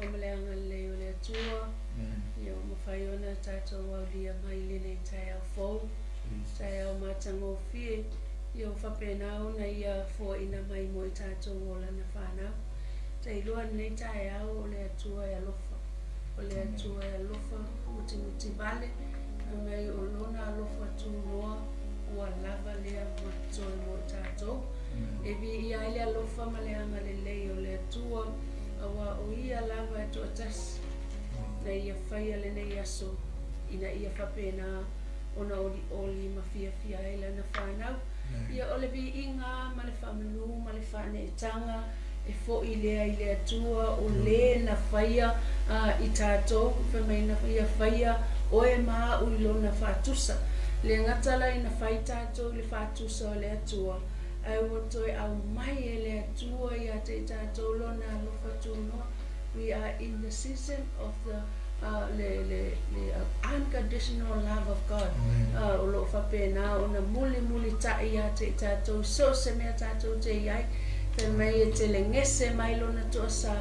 alofa ma le agalelei o le Atua, ia ua mafai ona tatou aulia mai i lenei taeao fou, taeao matagofie, ia ua faapena ona Ia foaiina mai mo i tatou o Lana fanau. Tailoa lenei taeao o le Atua e alofa, o le Atua e alofa mutimutivale, fai mai o Lona alofa tunoa ua lava lea ma totoe mo i tatou. E viia ai le alofa ma le agalelei o le Atua, auā o Ia lava e toatasi na Ia faia lenei aso ina ia faapena ona olioli ma fiafia ai Lana fanau. Ia, o le viiga ma le faamanu ma le faaneetaga e foʻi lea i le Atua o lē na faia i tatou, fai mai na Ia faia oe ma aʻu i Lona faatusa. Le gata la ina fai tatou i le faatusa o le Atua, ae ua toe aumai e le Atua iā te i tatou Lona alofa tunoa. We are in the season of the le le le unconditional love of God. O lo o faapena ona mulimulitaʻi iā te i tatou i so o se mea tatou te i ai. Fai mai e telegese mai Lona toasā,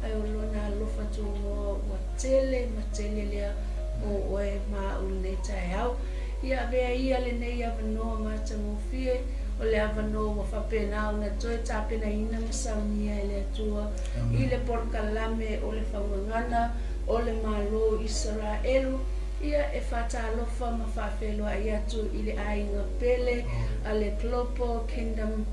ae o Lona alofa tunoa ua tele ma tele lea mo oe ma aʻu i lenei taeao. Ia avea ia lenei avanoa matagofie, o le avanoa ua faapena ona toe tapenaina ma saunia e le Atua i le polokalame o le faugagana o le Malo o Isaraelu, ia e faatalofa ma faafeiloai atu i le aiga pele a le Global Kingdom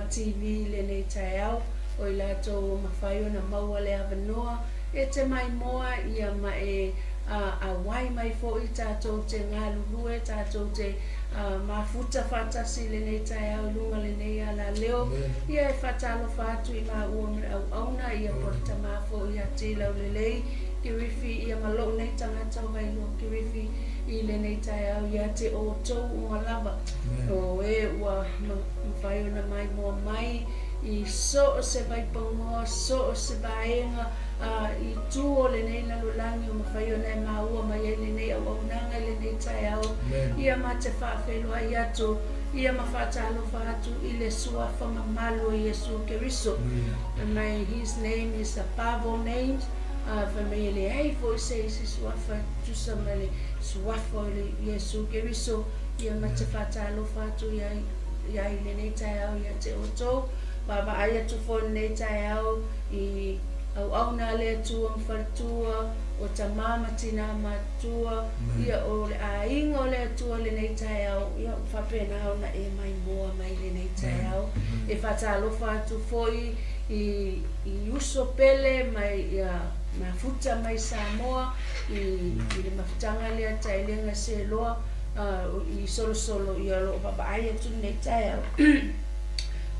TV i lenei taeao, o i latou ua mafai ona maua le avanoa e te maimoa ia ma e auai mai foi tatou te galulue, tatou te mafuta faatasi i lenei taeao i luga lenei alaleo. Ia e faatalofa atu i maua ma le auauna, ia po le tama foi ia Tilaulelei Kirifi, ia ma lou nei tagata o Vailoa Kirifi i lenei taeao ia te outou uma lava. O e ua mafai ona maimoa mai i so o se vaipanoa, so o se vaega i tu o lenei lalolagi o mafai ona e maua mai ai lenei auaunaga i lenei taeao. Ia ma te faafeiloai atu, ia ma faatalofa atu i le suafa mamalu o Iesu Keriso. Fai mai, His name is above all names. Fai mai e leai foi se isi suafa e tutusa ma le suafa o le Iesu Keriso. Ia ma te faatalofa atu ia ia i lenei taeao ia te outou. Vaavaai atu foi i lenei taeao i auauna a le Atua ma faletua, o tamā ma tinā matutua, ia o le aiga o le Atua i lenei taeao, ia ua faapena ona e maimoa mai i lenei taeao. E faatalofa atu foi i i uso pele mai ia mafuta mai Samoa i i le mafutaga lea taelega seloa i solosolo ia o lo o vaavaai atu lenei taeao.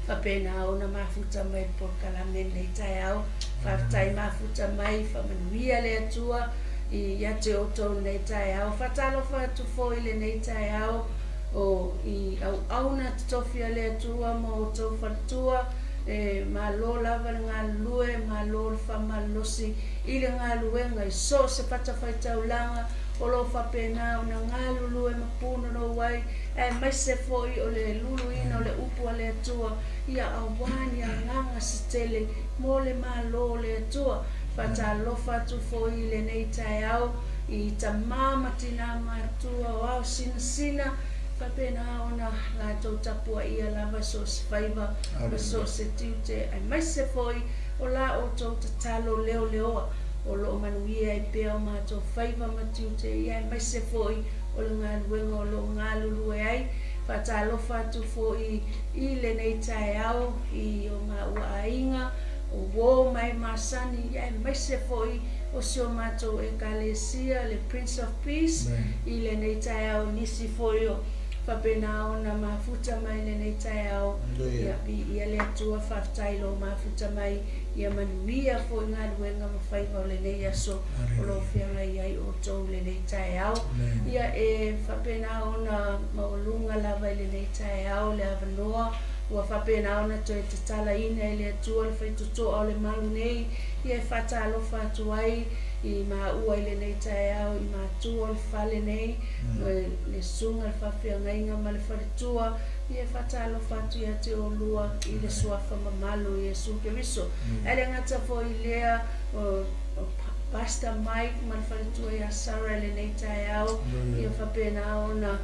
Faapena ona mafuta mai le polokalame i lenei taeao. Faafetai mafuta mai, faamanuia le Atua ia te outou i lenei taeao. Faatalofa atu foi i lenei taeao o i auauna totofi a le Atua ma outou faletua. E malo lava le galulue, malo le faamalolosi i le galuega i so o se fatafaitaulaga o lo o faapena ona galulue ma punonou ai aemaise foi o le luluina o le upu a le Atua, ia auā ni agaga se tele mo le Malo o le Atua. Faatalofa atu foi i lenei taeao i tamā ma tinā matua o ao sinasina, faapena ona latou tapuaia lava so o se faiva ma so o se tiute, aemaise foi o la outou tatalo leoleoa o lo o manuia ai pea o matou faiva ma tiute, ia aemaise foi o le galuega o lo o galulue ai. Faatalofa atu foi i lenei taeao i o maua aiga, o uō ma e masani, aemaise foi o si o matou Ekalesia, le Prince of Peace, i lenei taeao, nisi foi o faapena ona mafuta mai lenei taeao. Ia, viia le Atua, faafetai i lou mafuta mai. Ia manuia foi galuega ma faiva o lenei aso o lo o feagai ai outou i lenei taeao. Ia e faapena ona maualuga lava i lenei taeao le avanoa ua faapena ona toe tatalaina e le Atua le faitotoa o le malu nei, ia e faatalofa atu ai i maua i lenei taeao i matua o le fale nei, le susuga le faafeagaiga ma le faletua, Ia e faatalofa atu ia te oulua i le Suafa mamalu o Iesu Keriso. Ae le gata foi i lea, o Pastor Mike ma le faletua ia Sarah i lenei taeao. Ia faapena ona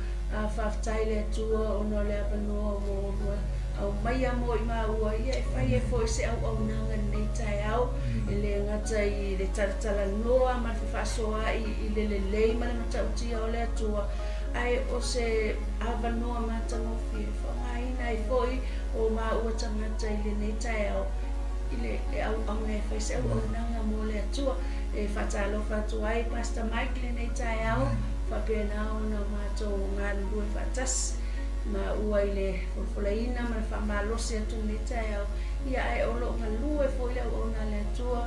faafetai i le Atua ona o le avanoa ua oulua aumaia mo i maua, ia e fai ai foi se auaunaga i lenei taeao, e le gata i le talatalanoa ma le fefaasoaai i le lelei ma le matautia o le Atua, ae o se avanoa matagofie e faaaogaina ai foi o maua tagata i lenei taeao i le e auauna e fai se auaunaga mo le Atua. E faatalofa atu ai Pastor Mike i lenei taeao, faapena ona matou galulue faatasi maua i le folafolaina ma le faamalosi atu i lenei taeao, ia ae o lo o galue foi le auauna a le Atua,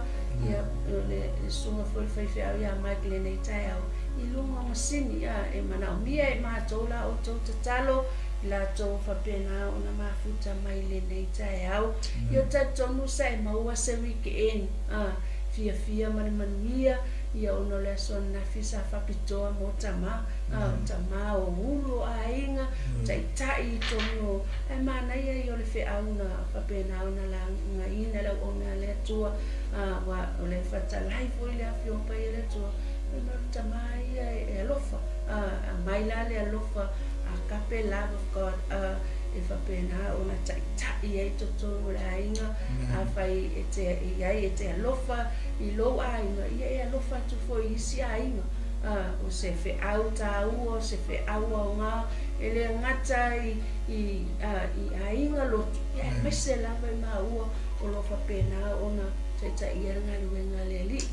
ia o le susuga foi le faifeau ia Mike i lenei taeao i luga o masini, a e manaomia e matou la outou tatalo i latou faapena ona mafuta mai i lenei taeao. Ia talitonu sa e maua se weekend a fiafia ma le manuia, ia ona o le aso ananafi sa faapitoa mo tama, a o tama o ulu o aiga, taitai i totonu o, ae manaia ia o le feau na faapena ona lagaina le auauna a le Atua, a ua o le fetalai foi le Afioga Paia a le Atua, fai mai o le tama ia e alofa, a aumai la le alofa, agape love of God, a e faapena ona taitai ai totonu o le aiga. Afai e te i ai e te alofa i lou aiga, ia e alofa atu foi i isi aiga. A o se feau taua, o se feau aoga, e le gata i, i, a, i aiga lotu, ia aemaise lava i maua o lo o faapena ona taitaia le galuega a le Alii.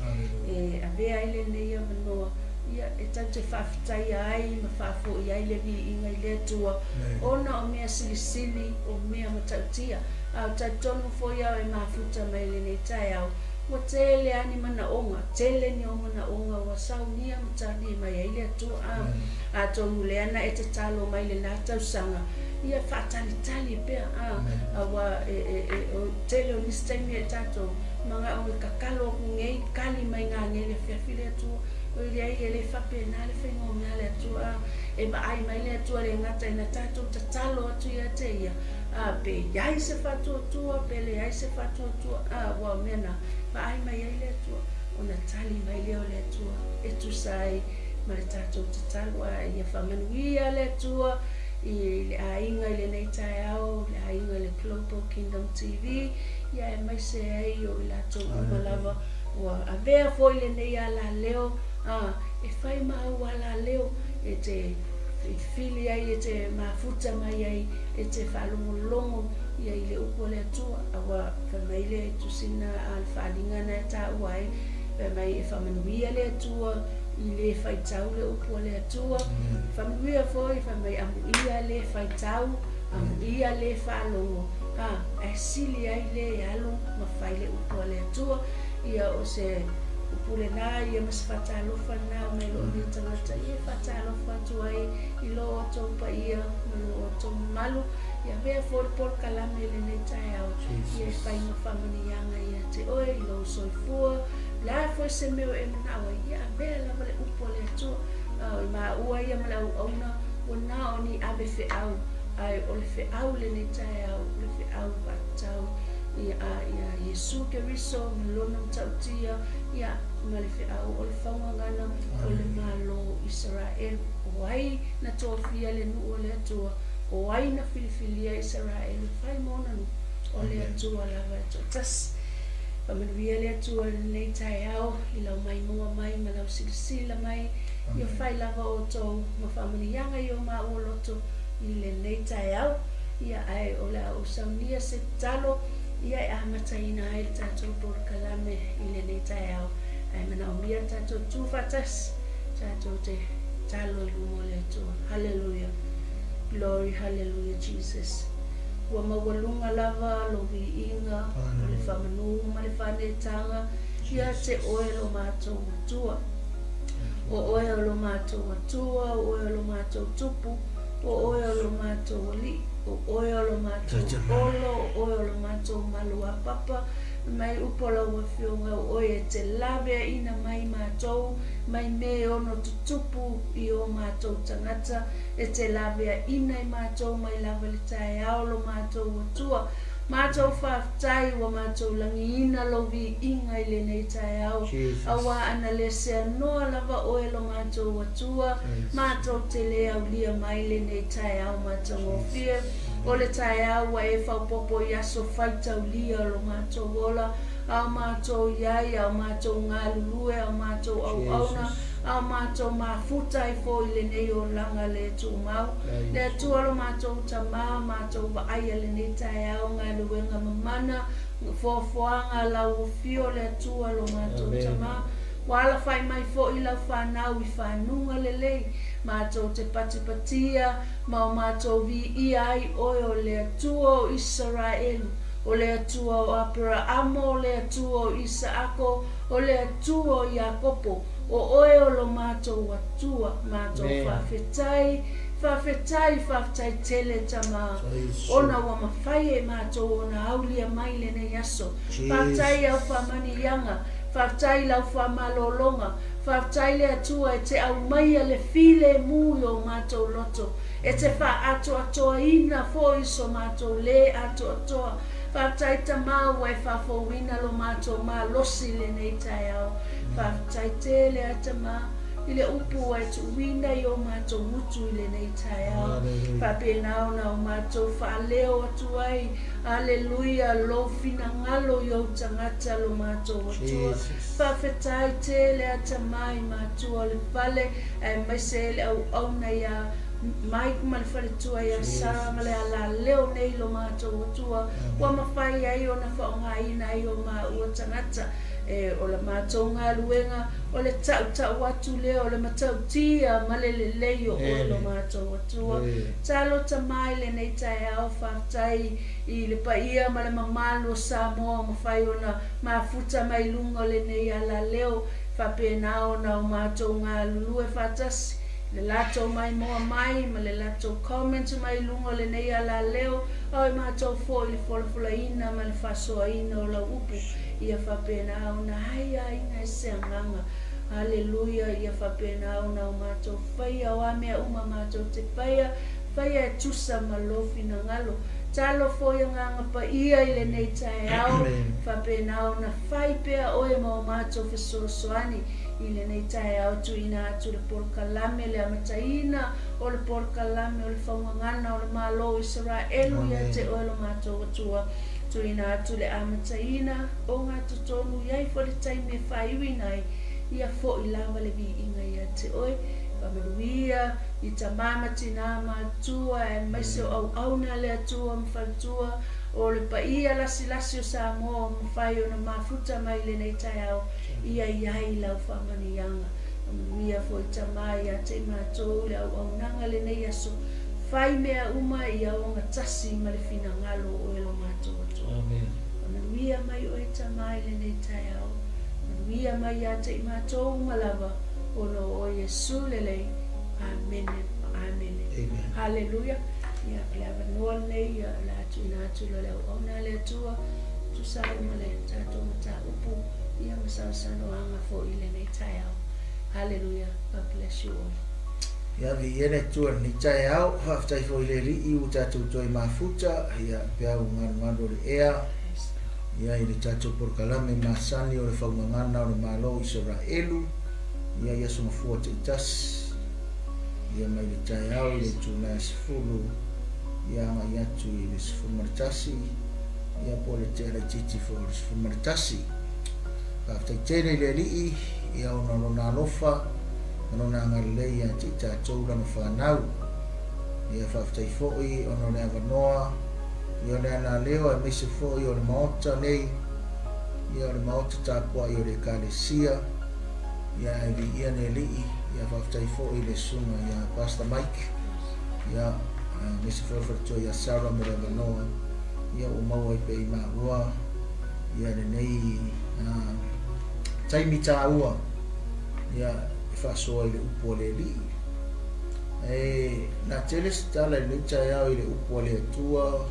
E avea ai lenei avanoa, ia e tatou te faafetaia ai ma faafoi ai le viiga i le Atua, ona o mea silisili, o mea matautia. A o talitonu foi au e mafuta mai lenei taeao, ua tele lava ni manaoga, tele ni ou manaoga ua saunia ma tali mai ai le Atua. A, atonu lea na e tatalo mai lena tausaga, ia faatalitali pea, a, aua e, e, e, o tele o nisi taimi e tatou manao e kakalo aku nei, kali mai ngā ngele afiafi le Atua. O i leai e le faapena le faiga o mea a le Atua, a, e vaai mai le Atua le gata ina tatou tatalo atu ia te ia, a, pe i ai se faatuatua, pe leai se faatuatua, a, ua o mea na vaai mai ai le Atua, ona tali mai lea o le Atua e tusa ai ma le tatou tatalo. A ia faamanuia le Atua i le aiga i lenei taeao, le aiga i le Global Kingdom TV, ia aemaise ai o i latou uma lava ua avea foi lenei alaleo, a, e fai ma au alaleo e te filifili ai, e te mafuta mai ai, e te faalogologo ia i le upu a le Atua. Aua fai mai le tusina a le faaaliga na e taua ai, fai mai e faamanuia le Atua i le faitau le upu a le Atua. Faamanuia foi, fai mai amuia le faitau, amuia le faalogo, a, ae sili ai le alu ma fai le upu a le Atua. Ia o se upu lena ia ma se faatalofa lena mai lou nei tagata, ia e faatalofa atu ai i lo outou paia ma lo outou mamalu. Ia avea foi le polokalame i lenei taeao, ia e fai ma faamanuiaga ia te oe i lou soifua. O le a foi se mea o e manao ai, ia avea lava le upu a le Atua. I maua ia ma le auauna, ua na o ni ave feau, ae o le feau i lenei taeao, o le feau faatatau ia Iesu Keriso ma lona matautia, ia ma le feau o le faugagana o le Malo o Isaraelu. O ai na tofia le nuu o le Atua? O ai na filifilia Isaraelu e fai ma ona nuu? O le Atua lava e toatasi. Faamanuia le Atua i lenei taeao i lau maimoa mai ma lau silasila mai. Ia fai lava outou ma faamanuiaga i o maua loto i lenei taeao. Ia ae o le a ou saunia se tatalo ia e amataina ai le tatou polokalame i lenei taeao. Ae manaomia le tatou tu faatasi, tatou te tatalo i luma o le Atua. Haleluia. Glory, haleluia, Jesus. Ua maualuga lava lou viiga, o le faamanu ma le faanetaga ia te oe lo matou Atua. O oe o lo matou Atua, o oe o lo matou Tupu, o oe o lo matou Alii, o oe o lo matou Olo, o oe o lo matou Maluapapa. Mai upu a lau Afioga, o oe e te laveaiina mai matou, mai me e ono tutupu i o matou tagata, e te laveaiina i matou mai lava i le taeao lo matou Atua. Matou faafetai ua matou lagiina lou viiga i lenei taeao, auā ana le seanoa lava oe lo matou Atua, matou te lē aulia mai lenei taeao matagofie. O le taeao ua e faaopoopo i aso faitaulia o lo matou ola, a o matou i ai, a o matou galulue, a o matou auauna, a o matou mafuta ai foi i lenei olaga le tumau. Le Atua lo matou Tamā, matou vaaia lenei taeao galuega mamana, foafoaga lau afio le Atua lo matou Tamā. Ua alafai mai foi lau fanau i fanuga lelei, matou te patipatia ma o matou viia ai oe o le Atua o Isaraelu, o le Atua o Aperaamo, o le Atua o Isaako, o le Atua o Iakopo, o oe o lo matou Atua. Matou faafetai, faafetai, faafetai tele Tamā, ona ua mafai e matou ona aulia mai lenei aso. Faafetai i au faamaniiaga, faafetai i lau faamalologa, faafetai le Atua e te aumaia le filemu i o matou loto, e te faaatoatoaina foi so matou lē atoatoa. Faafetai Tamā ua e faafouina lo matou malosi i lenei taeao. Faafetai tele a Tamā i le upu ua e tuuina i o matou gutu i lenei taeao. Faapena ona o matou faaleo atu ai, aleluia, lou finagalo i ou tagata lo matou Atua. Faafetai tele a Tamā i matua o le fale, aemaise le auauna iā Mike ma le faletua iā Sara ma le alaleo nei lo matou Atua, ua mafai ai ona faaaogaina ai o maua tagata. E o la matou galuega o le tautau atu lea o le matautia ma le lelei o oe lo matou Atua. Talo Tamā i lenei taeao, faafetai i le paia ma le mamalu o Samoa ua mafai ona mafuta mai luga o lenei alaleo, faapena ona o matou galulue faatasi le latou maimoa mai ma le latou comment mai luga o lenei alaleo, a o matou foi le folafolaina ma le faasoaina o lau upu, ia faapena ona aiaina e se agaga. Aleluia, ia faapena ona o matou faia o a mea uma matou te faia, faia e tusa ma lou finagalo. Talo foi agaga paia i lenei taeao, faapena ona fai pea oe ma o matou fesoasoani i lenei taeao, tuuina atu le polokalame, le amataina o le polokalame o le faugagana o le Malo o Isaraelu ia te oe lo matou Atua. Tuuina atu le amataina o gatotonu i ai foi le taimi e faaiuina ai, ia foi lava le viiga ia te oe. Faamanuia i tamā ma tinā matua, aemaise o auauna a le Atua ma faletua, o le paia lasilasi o Samoa ua mafai ona mafuta mai i lenei taeao, ia i ai lau faamanuiaga. Faamanuia foi Tamā ia te i matou le auaunaga lenei aso, fai mea uma ia ogatasi ma le finagalo o oe lo matou Atua. Faamanuia mai oe Tamā i lenei taeao, manuia mai ia te i matou uma lava, ona o oe Iesu lelei. Amene ma amene. Haleluia. Ia o le avanoa lenei ia o le a tuuina atu i le auauna a le Atua, tusa ai ma le tatou mataupu ia ma sanosanoaga foi i lenei taeao. Haleluia. God bless you all. Ia viia le Atua i lenei taeao, faafetai foi i le Alii ua tatou toe mafuta, ia peau galugalu o le ea, ia i le tatou polokalame masani o le faugagana o le Malo o Isaraelu, ia i aso mafua taitasi, ia mai le taeao i le itula e 10, ia agai atu i le 11, ia po o le tea laitiiti foi o le 11. Faafetai tele i le Alii, ia ona o lona alofa ma lona agalelei ia te i tatou lana fanau. Ia faafetai foi ona o le avanoa, ia o le alaleo aemaise foi o le maota nei, ia o le maota tapuai o le Ekalesia, ia ae viia le Alii. Ia faafetai foi i le susuga ia Pastor Mike, ia aemaise foi o le faletua ia Sarah mo le avanoa, ia ua maua ai pea i maua ia lenei taimi taua, ia e faasoa i le upu a le Alii. E na tele se tala i lenei taeao i le upu a le Atua,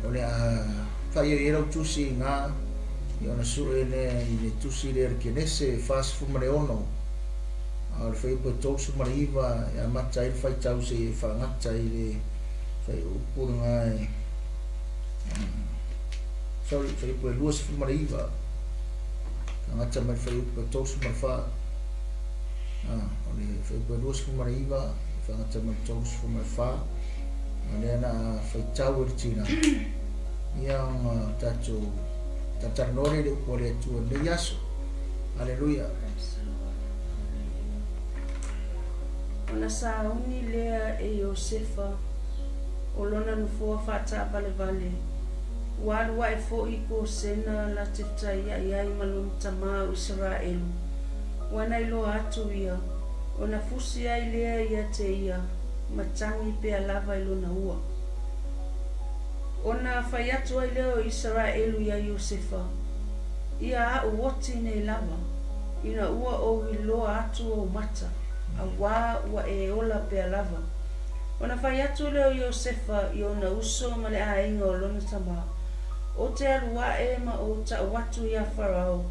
o le a faia i ai lau tusi i ina, ia ona sue lea i le tusi lea le Kenese 46, a o le fuaiupu e 39 e amata ai le faitau seia faagata i le fuaiupu lena e Sorry, fuaiupu e 29. Faagata mai le fuaiupu e 34. O le fuaiupu e 29, faagata mai le 34. O lea na faitau e le tina. Ia ona tatou talatalanoa lea i le upu a le Atua i lenei aso. Aleluia. Ona sauni lea e Iosefa o lona nofoa faataavalevale, ua alu ae foi i Kosena la te fetaiai ai ma lona tamā o Isaraelu. Ua na iloa atu ia, ona fusi ai lea ia te ia, ma tagi pea lava i lona ua. Ona fai atu ai lea o Isaraelu iā Iosefa, Ia aʻu oti nei lava, ina ua ou iloa atu ou mata, auā ua e ola pea lava. Ona fai atu lea o Iosefa i ona uso ma le aiga o lona tamā, Ou te alu aʻe ma ou taʻu atu iā Farao,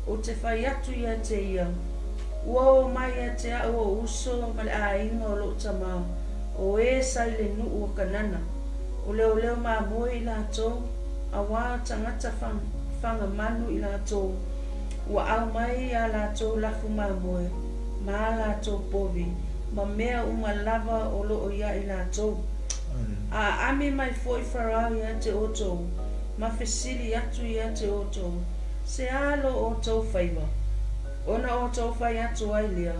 ou te fai atu ia te ia, Ua oo mai ia te aʻu ou uso ma le aiga o loʻu tamā, o ē sa i le nuʻu o Kanana, o leoleo mamoe i latou, auā tagata fagamanu i latou, ua aumai a latou lafu mamoe ma a latou povi, ma mea uma lava o loo iā i latou. A aami mai foi Farao ia te outou, ma fesili atu ia te outou, Se a lo outou faiva? Ona outou fai atu ai lea,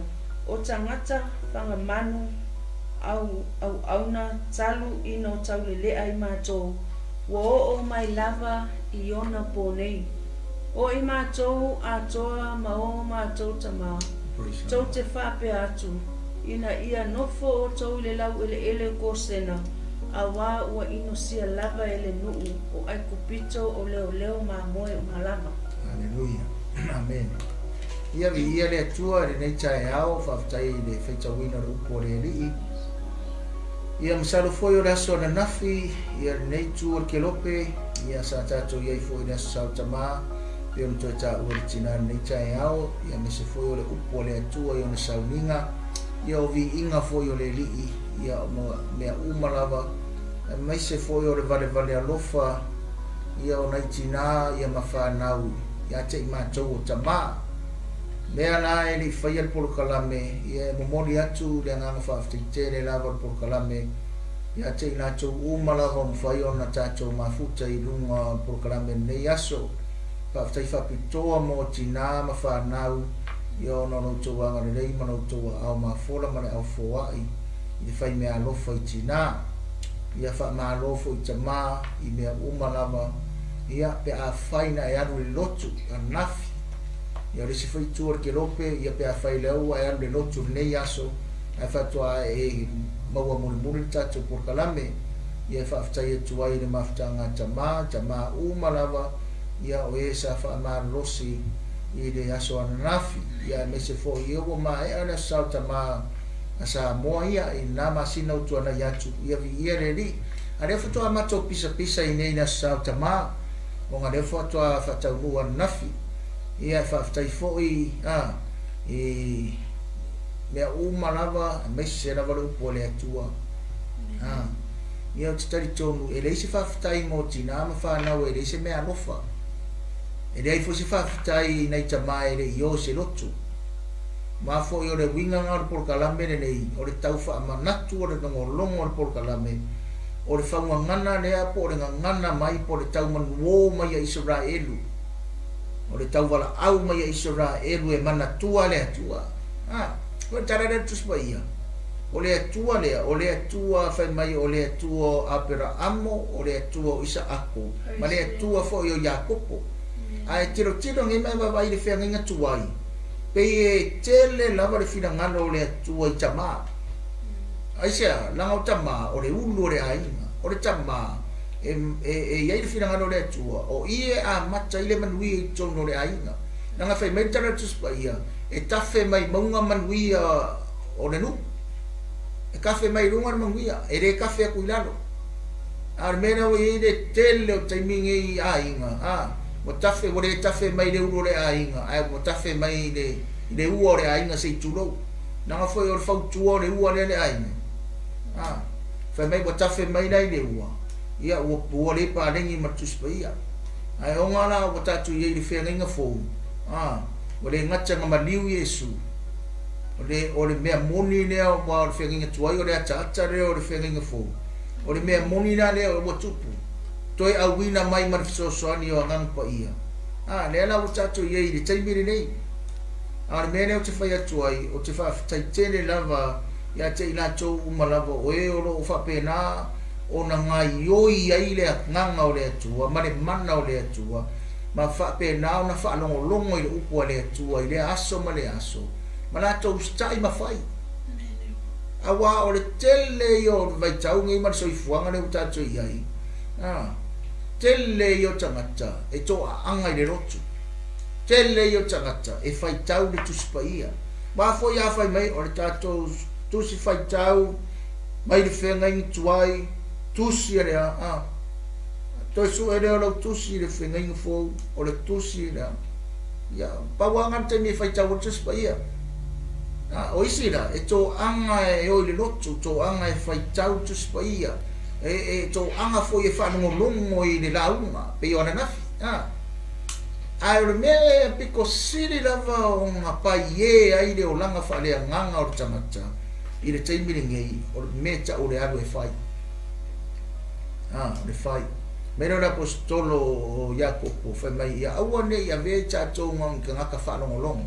O tagata fagamanu au auauna talu ina tauleleʻa i matou, ua oo mai lava i ona pō nei. O i matou atoa ma o matou tamā, tou te faapea atu, ina ia nofo outou i le laueleele o Kosena, auā ua inosia lava e le nuʻu o ʻAikupito o leoleo mamoe uma lava. Aleluia. Amene. Ia viia le Atua i lenei taeao, faafetai i le faitauina o le upu a le Alii. Ia masalo foi o le aso ananafi, ia lenei itu o le kelope, ia sa tatou i ai foi i le aso Sa o Tamā, pei ona toe taua e le tina i lenei taeao, ia aemaise foi o le upu a le Atua i ona sauniga, ia o viiga foi o le Alii, ia o mea uma lava, aemaise foi o le valevale alofa, ia o nai tinā, ia ma fanau ia te i matou o tamā. Mea la e le i faia le polokalame, ia e momoli atu le agaga faafetai tele lava o le polokalame ia te i latou uma lava ua mafai ona tatou mafuta i luga o le polokalame i lenei aso. Faafetai faapitoa mo tinā ma fanau, ia ona o lo outou agalelei ma lo outou aao mafola ma le ao foai i le fai meaalofa i tinā. Ia faamalo foi i tamā i mea uma lava, ia pe afai na e alu i le lotu ananafi. Ia o le isi foi itu o le kelope, ia pe afai lea ua e alu i le lotu i lenei aso, ae faatoa e maua mulimuli le tatou polokalame, ia e faafetai atu ai i le mafutaga a tamā, tamā uma lava, ia o e sa faamalolosi i le aso ananafi, ia aemaise foi ia ua maea le aso Sa o Tamā a Samoa ia i lena masina ua tuanai atu, ia viia le Alii. A lea faatoa matou pisapisa i nei le aso Sa o Tamā, ona lea faatoa faataunuu ananafi. Ia e faafetai foi a i mea uma lava, aemaise lava le upu a le Atua. A, ia ou te talitonu, e leai se faafetai mo tinā ma fanau, e leai se mea alofa. E leai foi se faafetai i nai tamā e le i o i se lotu. Ma foi o le uiga lena o le polokalame lenei, o le tau faamanatu o le logologo o le polokalame, o le faugagana lea po o le gagana mai po o le tau manuō mai a Isaraelu, o le tau valaau mai a Isaraelu e manatua le Atua. A, o le tala lea o le Tusi Paia, o le Atua lea, o le Atua fai mai o le Atua o Aperaamo, o le Atua o Isaako, ma le Atua foi o Iakopo. Ae tilotilo nei ma e vaavaai i le feagaiga tuai, pei e tele lava le finagalo o le Atua i tamā. Aisea? Leaga o tamā, o le ulu o le aiga. O le tamā, e, e, e i ai le finagalo o le Atua, o i e amata ai le manuia i totonu o le aiga. Leaga fai mai le Tala o le Tusi Paia, e tafe mai mauga manuia o le nuu. E kafe mai luga le manuia, e le kafe atu i lalo. A o le mea lea ua i ai le tele o taimi nei i aiga, a, ua tafe, ua le tafe mai le ulu o le aiga, ae ua tafe mai i le, i le ua o le aiga se i tulou. Leaga foi o le fautua o le ua lea le aiga. A, fai mai ua tafe mai la i le ua, ia ua, ua le paleni ma le Tusi Paia. Ae ona la ua tatou i ai i le feagaiga fou, a, ua le gata na maliu Iesu, o le, o le mea moni lea aua o le feagaiga tuai o le ataata lea o le feagaiga fou. O le mea moni la lea ua tupu, toe auina mai ma le fesoasoani o Agaga Paia. A, lea la ua tatou i ai i le taimi lenei. A o le mea lea ou te fai atu ai, ou te faafetai tele lava ia te i latou uma lava o e o lo o faapena ona gaoioi ai le Agaga o le Atua ma le mana o le Atua, ma faapena ona faalogologo i le upu a le Atua i lea aso ma lea aso, ma latou usitai ma fai. Aua o le tele ia o le vaitau nei ma le soifuaga lea ua tatou i ai, a, tele ia o tagata e toaaga i le lotu, tele ia o tagata e faitau le Tusi Paia. Ma foi a fai mai o le tatou tusi faitau mai le feagaiga tuai, tusi a le a, toe sue lea o lau tusi i le feagaiga fou, o le tusi lea. Ia, pau lava lena le taimi e faitau ai le Tusi Paia. A, o isi la, e toaga e o i le lotu, toaga e faitau le Tusi Paia, e toaga foi e faalogologo i le lauga, pei o ananafi. A, ae o le mea e pito sili lava ona paie ai le olaga faaleagaga o le tagata i le taimi lenei, o le mea e tau o le alu e fai. A, o le fai. Mai lea o le aposetolo o Iakopo fai mai, ia aua ne i avea i tatou na o ni tagata faalogologo,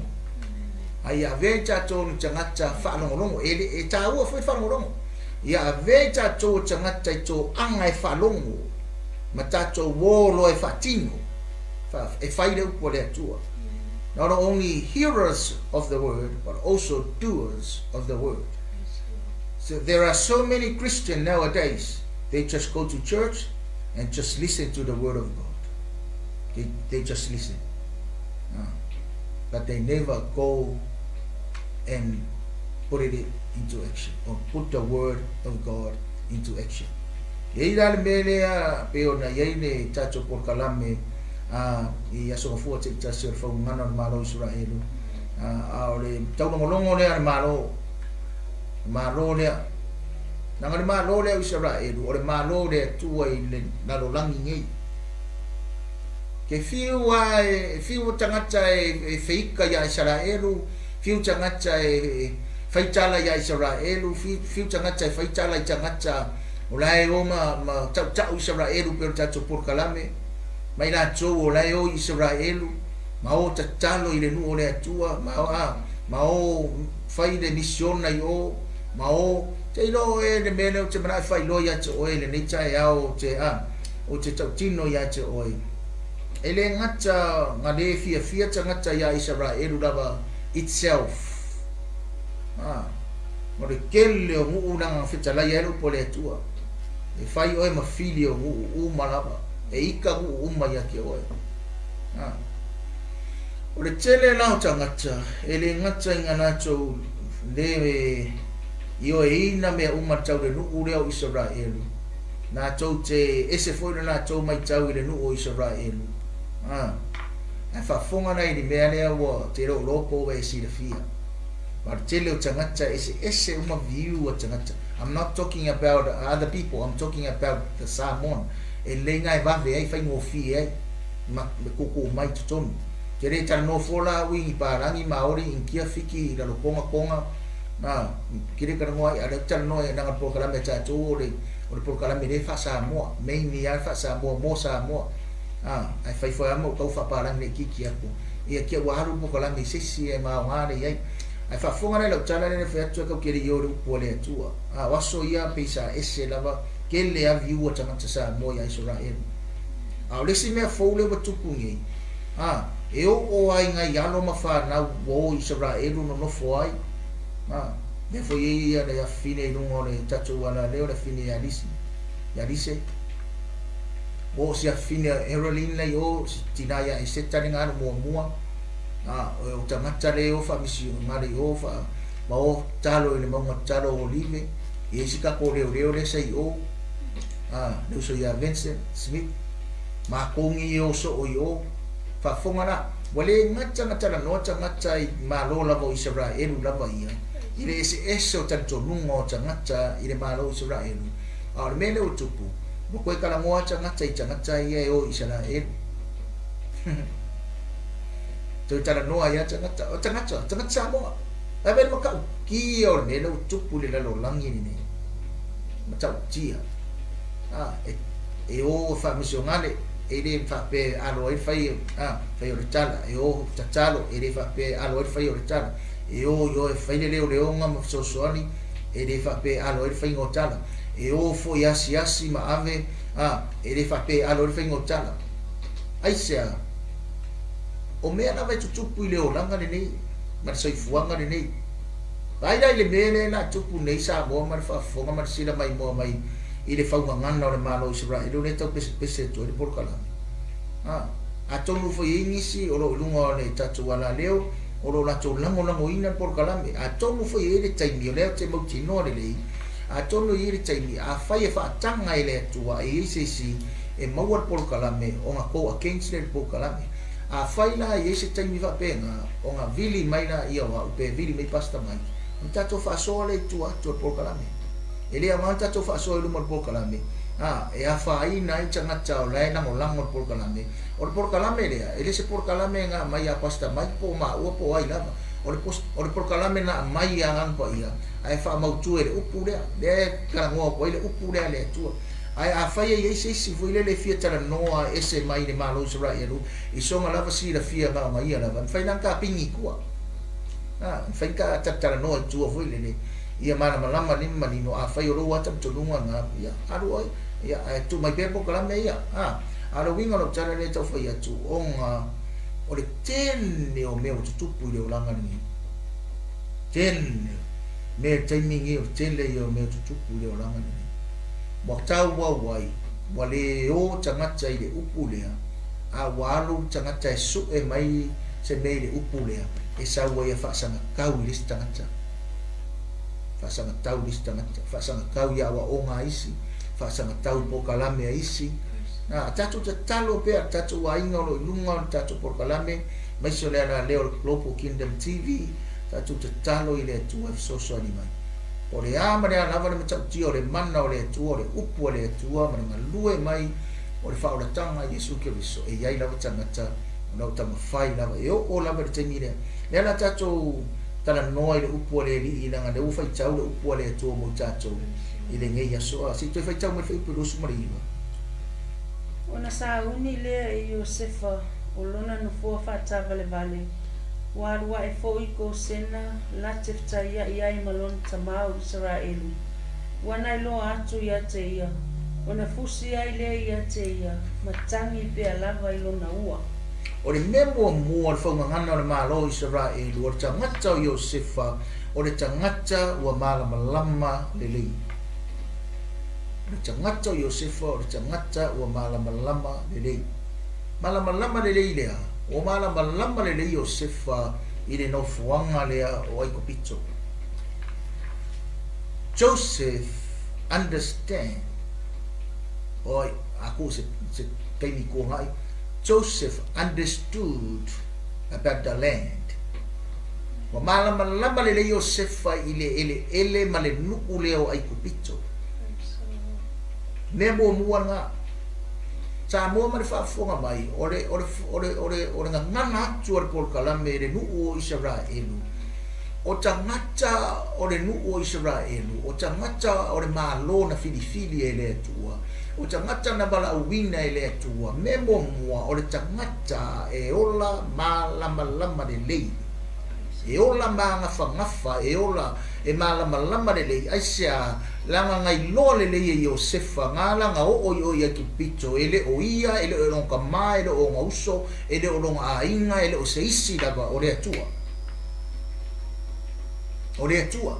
a ia avea i tatou ni tagata faalogologo. E, e taua foi le faalogologo. Ia avea i tatou o tagata i toaga e faalogo, ma tatou o loa e faatino, e fai le upu a le Atua. Not only hearers of the word, but also doers of the word. So there are so many Christians nowadays, they just go to church and just listen to the word of God. They just listen. But they never go and put it into action, or put the word of God into action. E i la le mea lea pe ona i ai le tatou polokalame i aso gafua taitasi o le faugana o le Malo o Isaraelu. A o le taulogologo lea a le Malo, le Malo lea, leaga le Malo lea o Isaraelu, o le Malo o le Atua i le lalolagi nei. Ke fiu a e fiu tagata e feika ia Isaraelu, fiu tagata e faitala ia Isaraelu, fiu tagata e faitala i tagata o la e o ma tautau Isaraelu pe o le tatou polokalame, mai latou o la e o i Isaraelu, ma o tatalo i le nuu o le Atua, ma o fai le misiona i o, ma o te iloa oe le mea lea ou te manao e faailoa ia te oe lenei taeao te a o te tautino ia te oe. E le gata na le fiafia tagata ia Isaraelu lava itself. A, o le tele o nuu leaga fetalai ai le upu a le Atua. E fai oe ma fili o nuu uma lava. E ika nuu uma ia te oe. A, o le tele la o tagata, e le gata i nga latou le ioeina mea uma tau le nuu lea o Isaraelu. Latou te ese foi le latou maitau i le nuu o Isaraelu. A, ae faafofoga la i le mea lea ua te le o iloa po ua e silafia. Ma le tele o tagata eseese uma view a tagata. I'm not talking about other people, I'm talking about the Samoan. E lelei na e vave ai, faigofie ai, ma kūkū mai i totonu. Te le talanoa fua la au i ni Palagi, Maori, Initia, Fiti, Lalotonga, Tonga, a, ke le talanoa ai, a o lea ou te talanoa leaga o le polokalame a tatou o le, o le polokalame lea e faa-Samoa, mainly lava faa-Samoa mo Samoa. A, ae fai foi lava ma ou tau faapalagi laitiiti atu, ia kia ua alu le polokalame i se isi e maoga le i ai. Ae faafofoga la i lau tala lea na fai atu ai tatou te le i o i le upu a le Atua. A o aso ia pei sa ese lava tele lava viu a tagata Samoa ia Isaraelu. A o le isi mea fou lea ua tupu nei, a, e oo lava i nai alo ma fanau ua o i Isaraelu nonofo ai, a, lea foi e i ai le afafine i luga o le tatou alaleo, le afafine ia Lisi, ia Lise, ua oo si afafine a Ereline la i o, si tina ia Eseta le na alu muamua, a, o tagata lea e o faamisionare i o, faa, ma o tatalo i le mauga tatalo o Olive, e i ai si tatou leoleo lea sa i o, a, le uso ia Vincent Smith, matou nei e o soo i o. Faafofoga la, ua le gata na talanoa tagata i Malo lava o Isaraelu lava ia, i le eseese o talitonuga o tagata i le Malo o Isaraelu, a o le mea lea ua tupu, ua toe talanoa tagata i tagata ia e o i Isaraelu. Toe talanoa ai lava tagata, o tagata, tagata Samoa. Ae vaai i le matautia o le mea lea ua tupu i le lalolagi lenei. Matautia. A, e, e o e faamisionale, e le faapea e alo ai le fai, a, fai o le tala, e o tatalo, e le faapea e alo ai le fai o le tala, e o i o e fai le leoleoga ma fesoasoani, e le faapea e alo ai le faiga o tala, e o foi e asiasi ma ave, a, e le faapea e alo ai le faiga o tala. Aisea? O mea lava e tutupu i le olaga lenei ma le soifuaga lenei. Vaai la i le mea lea na tupu nei Samoa ma le faafofoga ma le sila maimoa mai i le faugagana o le Malo o Isaraelu lea e tau pesepese atu ai le polokalame. A, atonu foi e i ai nisi o lo o i luga o le tatou alaleo o lo o latou lagolagoina le polokalame. Atonu foi e i ai le taimi, o lea ou te mautinoa lelei, atonu e i ai le taimi, afai e faataga e le Atua e i ai se isi e maua le polokalame ona go against lea i le polokalame. Afai la e i ai se taimi faapena, ona vili mai laia o au pe vili mai Pastor Mike, ona tatou faasoa lea i tua atu o le polokalame. E le aoga ona tatou faasoa i luma o le polokalame, a, e afaina ai tagata o la e lagolago le polokalame. O le polokalame lea, e le se polokalame na aumai ia Pastor Mike po o maua po o ai lava. O le, o le polokalame na aumai ia Agaga Paia, ae faamautu e le upu lea, lea e talanoa atu ai le upu lea a le Atua. Ae afai e i ai se isi foi lele e fia talanoa ese mai le Malo o Isaraelu i sona lava silafia na ona ia lava, e mafai la ona tapini i tua. A, e mafai ona talatalanoa i tua foi lele, ia malamalama lima manino, afai o lou ata talitonuga na, ia, alu oe, ia, ae tuu mai pea polokalame ia. A, a o le uiga o lau tala lea e tau fai atu, ona o le tele o mea ua tutupu i le olaga lenei. Tele mea i le taimi lenei, o le tele ia o mea ua tutupu i le olaga lenei. Ua tauau ai, ua le o tagata i le upu lea, a ua alu tagata e sue mai se mea i le upu lea, e sau ai a faasagatau i le isi tagata. Faasagatau i le isi tagata, faasagatau i aoaoga a isi, faasagatau i polokalame a isi. A tatou tatalo pea, tatou aiga o lo o i luga o le tatou polokalame, aemaise o le alaleo o le Global Kingdom TV, tatou tatalo i le Atua e fesoasoani mai. O le a ma le a lava le matautia o le mana o le Atua, o le upu a le Atua ma le galue mai o le faaolataga a Iesu Keriso, e i ai lava tagata o lau taumafai lava e oo lava i le taimi lea. Lea la tatou talanoa i le upu a le Alii, leaga lea ua faitau le upu a le Atua mo i tatou i lenei aso. A, se i toe faitau mai le fuaiupu 29. Ona sauni lea e Iosefa o lona nofoa faataavalevale, ua alu ae foi i Gosena la te fetaiaʻi ai ma lona tamā o Isaraelu. Ua nailoa atu ia te ia, ona fusi ai lea ia te ia, ma tagi pea lava i lona ua. O le mea muamua o le faugagana o le Malo o Isaraelu, o le tagata o Iosefa, o le tagata ua malamalama lelei. O le tagata o Iosefa, o le tagata ua malamalama lelei. Malamalama lelei lea, ua malamalama lelei Iosefa i le nofoaga lea o Aikupito. Joseph understand, oi, aku se, se taimi kuangaʻi, Joseph understood about the land. Ua malamalama lelei Iosefa i le eleele ma le nuʻu lea o Aikupito. Mea muamua lena. Samoa ma le faafofoga mai, o le, o le, o le, o le, o le gagana atu a le polokalame i le nuʻu o Isaraelu, o tagata o le nuʻu o Isaraelu, o tagata o le Malo na filifili e le Atua, o tagata na valaauina e le Atua, mea muamua o le tagata e ola malamalama lelei. E ola magafagafa, e ola e malamalama lelei, aisea, leaga na iloa lelei e Iosefa, na ala na oo i o i Aikupito, e le o ia, e le o lona tama, e le o ona uso, e le o lona aiga, e le o se isi lava, o le Atua. O le Atua.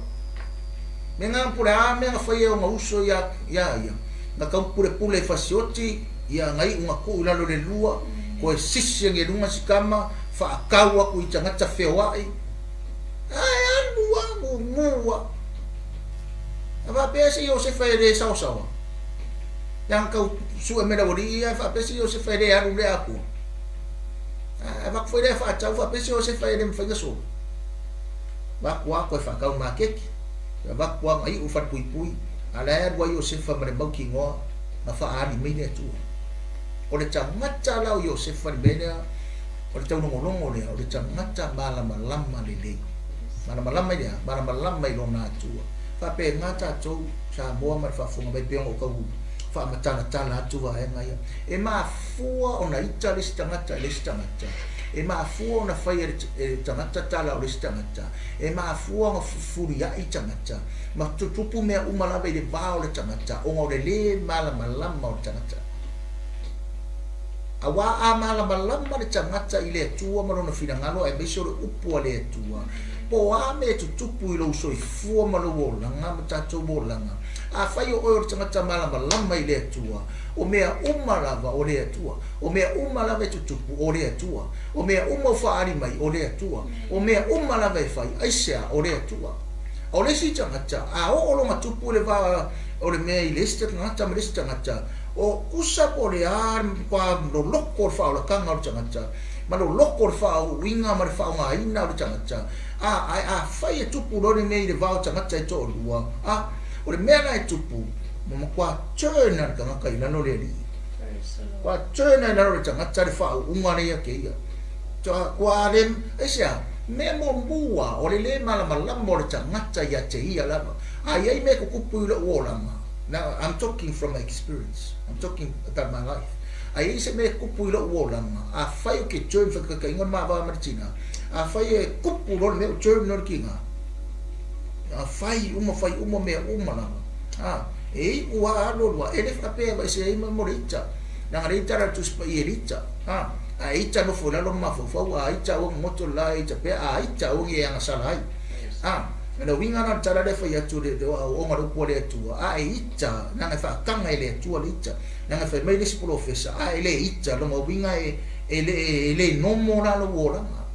Mea na pule a mea na fai e ona uso ia ia ia. Na tau pulepule i fasioti, ia na iu na tuu i lalo i le lua, koe sisi ane i luga si tama, faatau aku i tagata feoai, ae alu a gugu a. A faapea se Iosefa e le saosaoa. Leaga tau sue mai le aualii ia, faapea se Iosefa e le alu lea atua. A avatu foi lea faatau, faapea se Iosefa e le mafai ona solo. Avatu a toe faatau i maketi. Avatu a na iu i falepuipui, a la e alu ai Iosefa ma le mautinoa na faaali mai le Atua. O le tagata la o Iosefa le mea lea, o le taulogologo lea, o le tagata malamalama lelei. Malamalama i le a? Malamalama i lona Atua. Faapena tatou Samoa ma le faafofoga mai pei ona ou tau faamatalatala atu vaega ia. E mafua ona ita le isi tagata i le isi tagata. E mafua ona fai e le tagata tala o le isi tagata. E mafua ona fefulia'i tagata ma tutupu mea uma lava i le va o le tagata ona o le lē malamalama o le tagata. Auā a malamalama le tagata i le Atua ma lona finagalo aemaise o le upu a le Atua, po o a mea e tutupu i lou soifua ma lou olaga ma tatou olaga, afai o oe o le tagata malamalama i le Atua, o mea uma lava o le Atua, o mea uma lava e tutupu o le Atua, o mea uma ua faaali mai o le Atua, o mea uma lava e fai, aisea, o le Atua. A o le isi tagata, a oo lona tupu i le va o le mea i le isi tagata ma le isi tagata, o kusa po o le a le matua loloko o le faaolataga o le tagata, ma loloko o le faauuina ma le faaaogaina o le tagata, a, ae afai e tupu loa le mea i le va o tagata e toalua, a, o le mea la e tupu, ua matua turn lava le tagata i lalo le alii. Ua turn i lalo le tagata le faauuga lea ia te ia. Ua le, aisea, mea muamua o le lē malamalama o le tagata ia te ia lava. A i ai mea e tutupu i lou olaga, now I'm talking from my experience, I'm talking about my life. A i ai se mea e tupu i lou olaga, afai ou te turn faataitaiga o le mava ma le tina, afai e tupu loa le mea ua turn loa le tina, fai uma fai uma mea uma lava. A, e iu a alu alu a, e le faapea e aveese ai ma le ita. Leaga le ita la le Tusi Paia e le ita. A, a e ita nofo i lalo ma mafaufau, a ita aua goto le la e ita pea, a ita aua ne i e agasala ai. A, o le uiga la o le tala lea e fai atu le aoaoga o le upu a le Atua, a e ita, leaga e faataga e le Atua le ita. Leaga e fai mai le isi polofesa, a e le ita, lona uiga e, e le, e le nomo la lou olaga.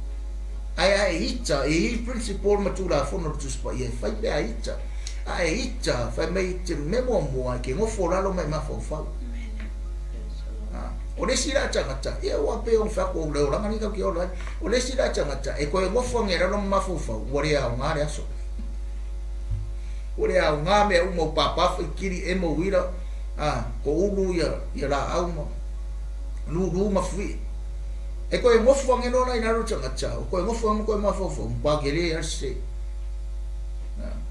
Ae a e ita, e i ai principle ma tulafono o le Tusi Paia e fai pe a ita. A e ita, fai mai te mea muamua e ke nofo lalo ma e mafaufau. O le isi la tagata, ia ua pei ona fai atu o le olaga lenei tatou te ola ai. O le isi la tagata, e toe nofo ane i lalo ma mafaufau, ua le aoga le aso. Ua le aoga mea uma, ua pāpā faitili, emo uila, a, toulu ia, ia laau ma lūlū ma fuie. E toe nofo ane loa la i lalo le tagata, o toe nofo ane ma toe mafaufau, matua tele lava le sese.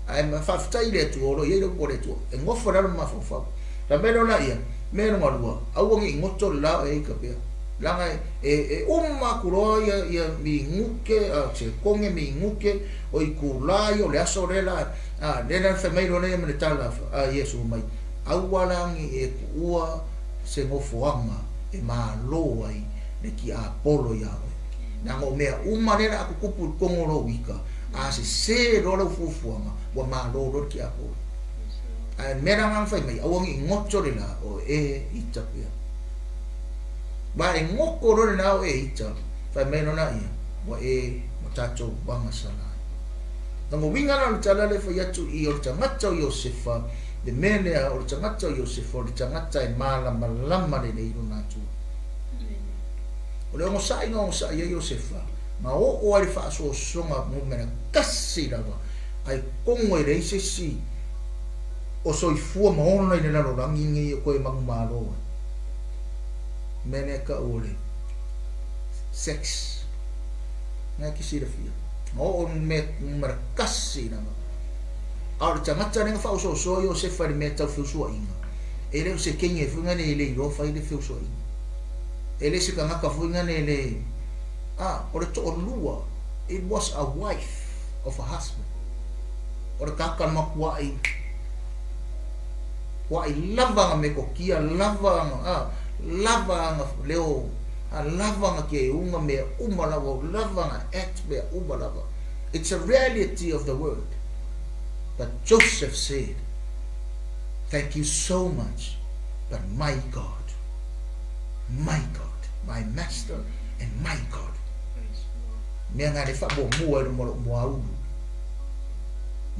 Ae faafetai i le Atua o lo o i ai le upu a le Atua, e nofo i lalo ma mafaufau. La mea lona ia, mea lona lua, aua ne i goto le la o e ita pea. Leaga e, e uma atu loa ia, ia minute, a, sekone, minute, o itulā ia o le aso lea la, a, lea la na fai mai loa lea ma le tala a Iesu mai, aua la ne i e tuua se nofoaga e malo ai le tiapolo iā oe. Leaga o mea uma lea la a tutupu i totonu o lou ita, a sesē loa lau fuafuaga, ua malo loa le tiapolo. Ae o le mea la lena na fai mai, aua ne i goto le la o e ita pea. Aua e goto loa le la o e ita, fai mai loa laia, ua e ua tatou agasala ai. Lona uiga la o le tala lea e fai atu i o le tagata o Iosefa, le mea lea o le tagata o Iosefa, o le tagata e malamalama lelei i lona Atua. O le onosai na onosai ai Iosefa, na oo ai le faasoasoga numera tasi lava, ai tonu e leai se isi o soifua ma ola i le lalolagi nei o toe manumalo ai. Mea lea e tau o le sex. Na e te silafia. Na oo i le mea numera tasi lava. A o le tagata lea na faaosoosoa Iosefa i le mea tau feusuaiga, e le o se teine foi lea e le iloa fai le feusuaiga. E le se tagata foi lea e le... A, o le toalua, it was a wife of a husband. O le tagata matuai, tuai lava ana metotia, lava ana, a, lava ana leo, a, lava ana keuga, mea uma lava, lava ana act, mea uma lava. It's a reality of the word. But Joseph said, thank you so much, but my God, my God, my master and my God. Mea na le faamuamua i luma o lou muaulu,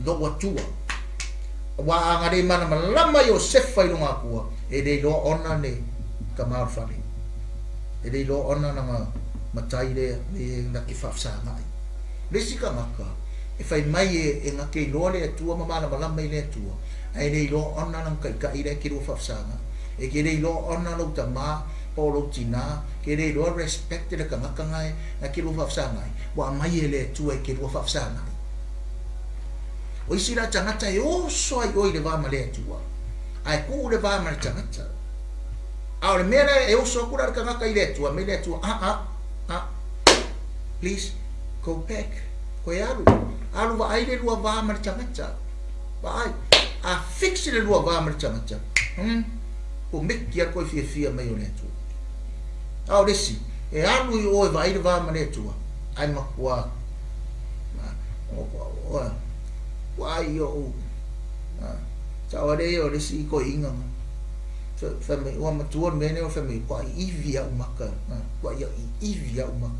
lou Atua. Aua a na le malamalama Iosefa i lona Atua, e le iloa ona le tama o le fale. E le iloa ona lana matai lea me na te faafesagai. Le isi tagata e fai mai e na te iloa le Atua ma malamalama i le Atua, ae le iloa ona lana taitai lea e te lua faafesagai. E te le iloa ona lou tama Po o lou tinā, ke le iloa respect le tagata na e ke lua faafesagai, ua aumai e le Atua e ke lua faafesagai. O isi la tagata e oso ai oe i le va ma le Atua, ae tuu le va ma le tagata. A o le mea lea e oso atu la le tagata i le Atua, mai le Atua, ah, ah, ah, please, go back, koe alu, alu vaai le lua va ma le tagata. Vaai, a fix le lua va ma le tagata, komeki a koe fiafia mai o le Atua. A o le isi, e alu i oe vaai le va ma le Atua, ae matua, ua ai o'u, sa'o ai lea o le isi toeaina fai mai, ua matua le mea lenei, fai mai, ua i'ivi a'u maka, ua i'ivi a'u maka.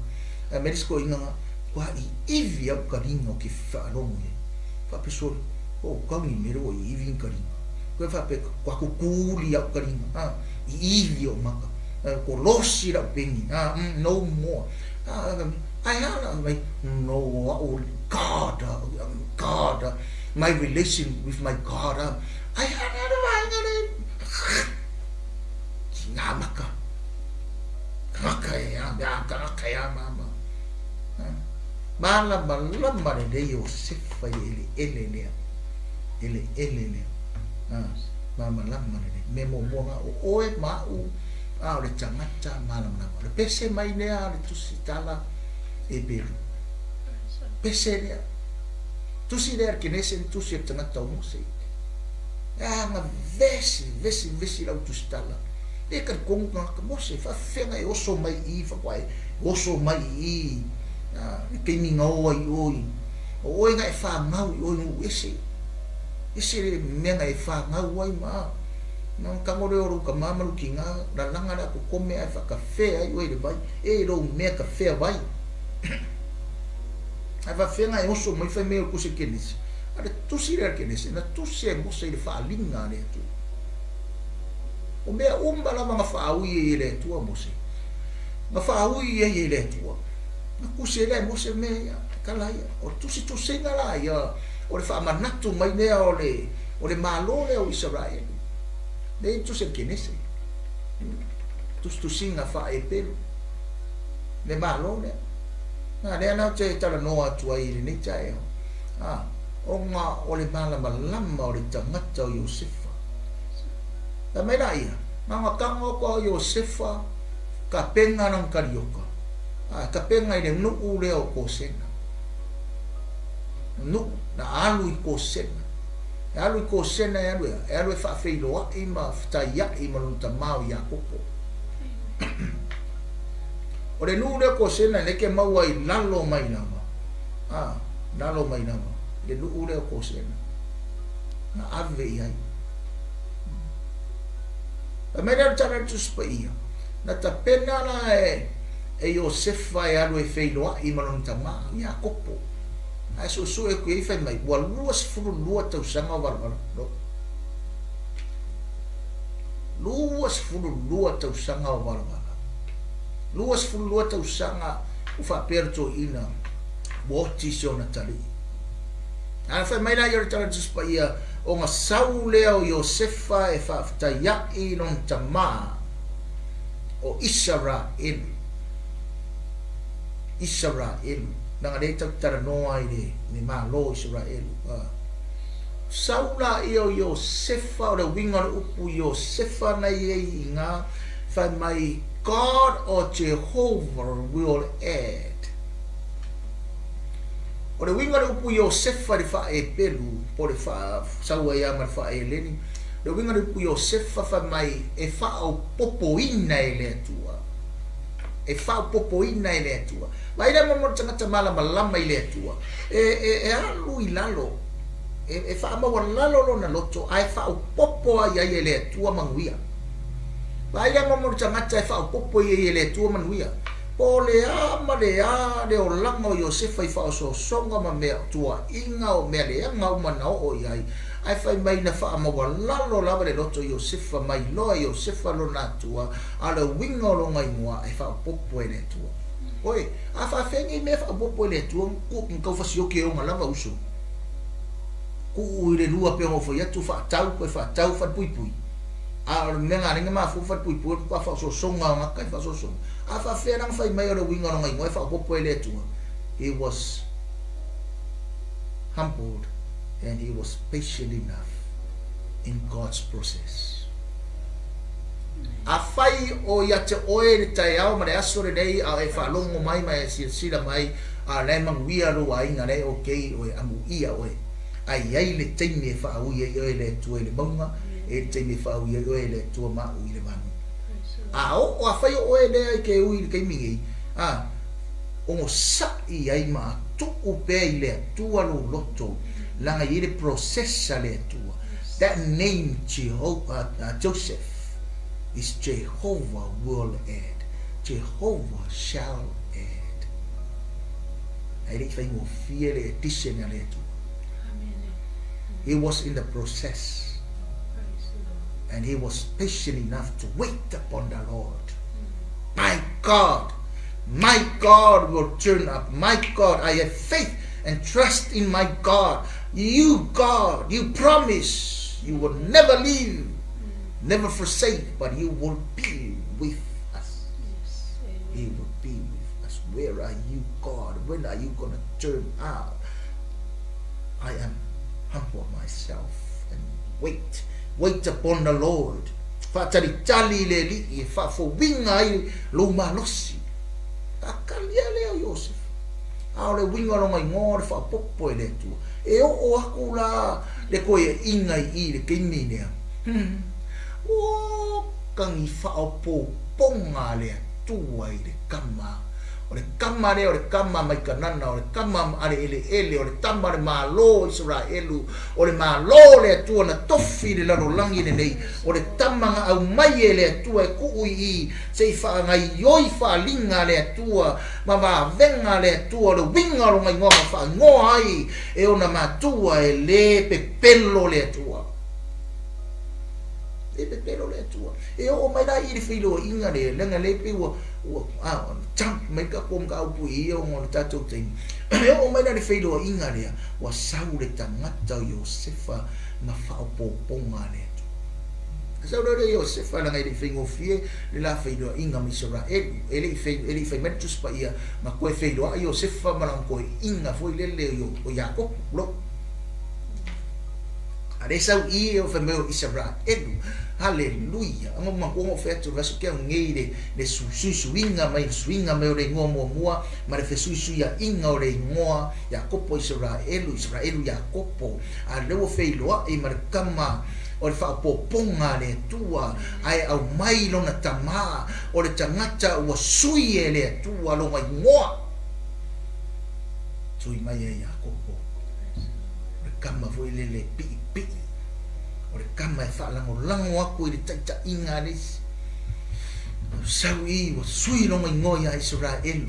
Ae mai le isi toeaina, ua i'ivi a'u taliga o ke faalogo iai. Faapea sole, o tau ni mea lea ua i'ivi ni taliga. Koe faapea, ua kukuli a'u taliga, i'ivi o'u maka, kolosi la'u peni, no more. Ae a la mai, no a'u God, God, my relation with my God. Ae a la le vaega le ki ngā maka. Tagata e a, mea tagata e a mama. Malamalama lelei Iosefa i le eleele lea. Eleele lea. Malamalama lelei. Mea muamua na o oe ma a'u, a o le tagata malamalama. O le pese mai lea a le tusitala e pelu. Pese lea. Tusi lea le Kenese ni tusi e le tagata o Mose. E aga vesi, vesi, vesi lau tusitala. Le talitonu tagata Mose, faafefea e oso mai i i faatoa e oso mai i i le taimi na o ai oi. O oe na e whāngau i oi nuu ese. Ese le mea na e whāngau ai ma. Na tango lea o lou tamā ma lou tinā, lalaga le ato kome ae faakafea ai oe i le vai. E lou mea kafea vai. Ae faafefea na e oso mai fai mai o le tusi a Kenese. A le tusi lea a le Kenese, na tusi e Mose i le faaaliga a le Atua. O mea uma lava na faaui ai e le Atua Mose. Na faaui ai e le Atua. Na tusi ai la e Mose mea ia, tala ia. O le tusitusiga la ia, o le faamanatu mai lea o le, o le Malo lea o Isaraelu. Lea i tusi a le Kenese. Tusitusiga faaepelu. Le Malo lea. Na lea la ou te talanoa atu ai i lenei taeao. Ona o le malamalama o le tagata o Iosefa. Fai mai la ia, na ona tago atu a o Iosefa tapena lona talioka, tapena i le nuu lea o Kosena. Nuu, na alu i Kosena. E alu i Kosena e alu e a? E alu e faafeiloai ma fetaiai ma lona tamā o Iakopo. O le nuu lea o Kosena lea ke maua i lalo mai lava, lalo mai lava, le nuu lea o Kosena. Na ave i ai. Fai mai lea o le tala a le Tusi Paia, na tapena la e Iosefa e alu e feiloai ma lona tamā, Iakopo. Ae suesue atu i ai fai mai, ua 22 tausaga o valavala. No. 22 tausaga o valavala. 22 tausaga ua faapea le toeaina ua oti si ona talii. Ae fai mai la ia o le tala a le Tusi Paia, ona sau lea o Iosefa e faafetaia'i lona tamā o Isaraelu. Isaraelu. Leaga lea tatou te talanoa i le Malo o Isaraelu. Sau laia o Iosefa, o le uiga o le upu Iosefa na i ai i ina, fai mai, God or Jehovah will add. O le uiga o le upu Iosefa i le faa-Epelu, po o le faa-sau ai lava ma le faa-Eleni, o le uiga o le upu Iosefa fai mai, e faaopopoina e le Atua. E faaopopoina e le Atua. Vaai lea mo le tagata malamalama i le Atua, e alu i lalo, e faamaualalo lona loto, ae faaopopo ai ai e le Atua manuia. Vaai lea mo le tagata e faaopopo i ai e le Atua manuia. Po o le a ma le a le olaga o Iosefa i faaosoosoga ma mea tuuaiga o mea leaga uma na oo i ai, ae fai mai na faamaualalo lava le loto o Iosefa, mai loa e Iosefa lona Atua, a o le uiga o lona igoa e faaopopo e le Atua. Oi, a faafefea nei mea e faaopopo e le Atua, na tau fasioki e ona lava uso. Tuu i le lua pei ona ou fai atu, faatau, toe faatau, falepuipui. A o le mea na ala ai ona mafua falepuipui o le matua faaosoosoga o gata i faaosoosoga. A faapefea la ona fai mai o le uiga o lona igoa e faaopoopo ai le Atua? He was humbled and he was patient enough in God's process. Afai o ia te oe le taeao ma le aso lenei a o e faalogo mai ma e silasila mai a o la e manuia lou aiga, la e okay oe, amuia oe. A i ai le taimi e faaui ai oe e le Atua i le mauga, e i ai le taimi e faaui ai oe e le Atua ma au i le vanu. A oo, afai o oe lea e te ui i le taimi nei, a, onosai ai ma tuu pea i le Atua lou loto, leaga e i ai le process a le Atua. That name Joseph is Jehovah will add, Jehovah shall add. Ae le i faigofie le addition a le Atua. He was in the process and he was patient enough to wait upon the Lord. My God, my God will turn up. My God, I have faith and trust in my God. You, God, you promise you will never leave, never forsake, but you will be with us. He will be with us. Where are you, God? When are you going to turn out? I am humble myself and wait. Wait upon the Lord. Faatalitali i le Alii e faafouina ai lou malosi. Taakali a lea o Iosefa. A o le uiga o lona igoa o le faaopoopo e le Atua. E oo aku la le koeaiga i i le taimi lea. Ua kagi faaopoopoga a le Atua i le kama. O le kama lea o le kama mai Kanana, o le kama a le eleele, o le tama o le Malo o Isaraelu, o le Malo o le Atua na tofi i le lalolagi lenei, o le tama na aumai e le Atua e kuu i i se i faagaioi faaliga a le Atua ma vavega a le Atua o le uiga o lona igoa ma faaigoa ai e ona matua e le pepelo le Atua. E pepelo le Atua. E oo mai la i le feiloaiga lea, leaga lea pei ua, ua, a, jump mai tatou mataupu i ia ona o le tatou taimi. E oo mai la i le feiloaiga lea, ua sau le tagata o Iosefa ma faaopoopoga a le Atua. Sau lea o Iosefa leaga e le i faigofie le la feiloaiga ma Isaraelu. E le i fai, e le i fai mai le Tusi Paia na toe feiloai Iosefa ma lana toeaiina foi lele o Iakopo, lo. A lea sau i e o fai mai o Isaraelu. Haleluia! Ona manatua ona ou fai atu i le vaiaso kea nei le, le suisuiga mai, le suiga mai o le igoa muamua ma le fesuisuiaiga o le igoa Iakopo Isaraelu, Isaraelu Iakopo. A lea ua feiloai ma le tama o le faaopoopoga a le Atua, ae aumai lona tama, o le tagata ua sui e le Atua lona igoa. Sui mai e Iakopo, o le tama foi lele e piipii, o le tama e faalagolago aku i le taitaiga a le isi. Sau i, ua sui lona igoa ia Isaraelu.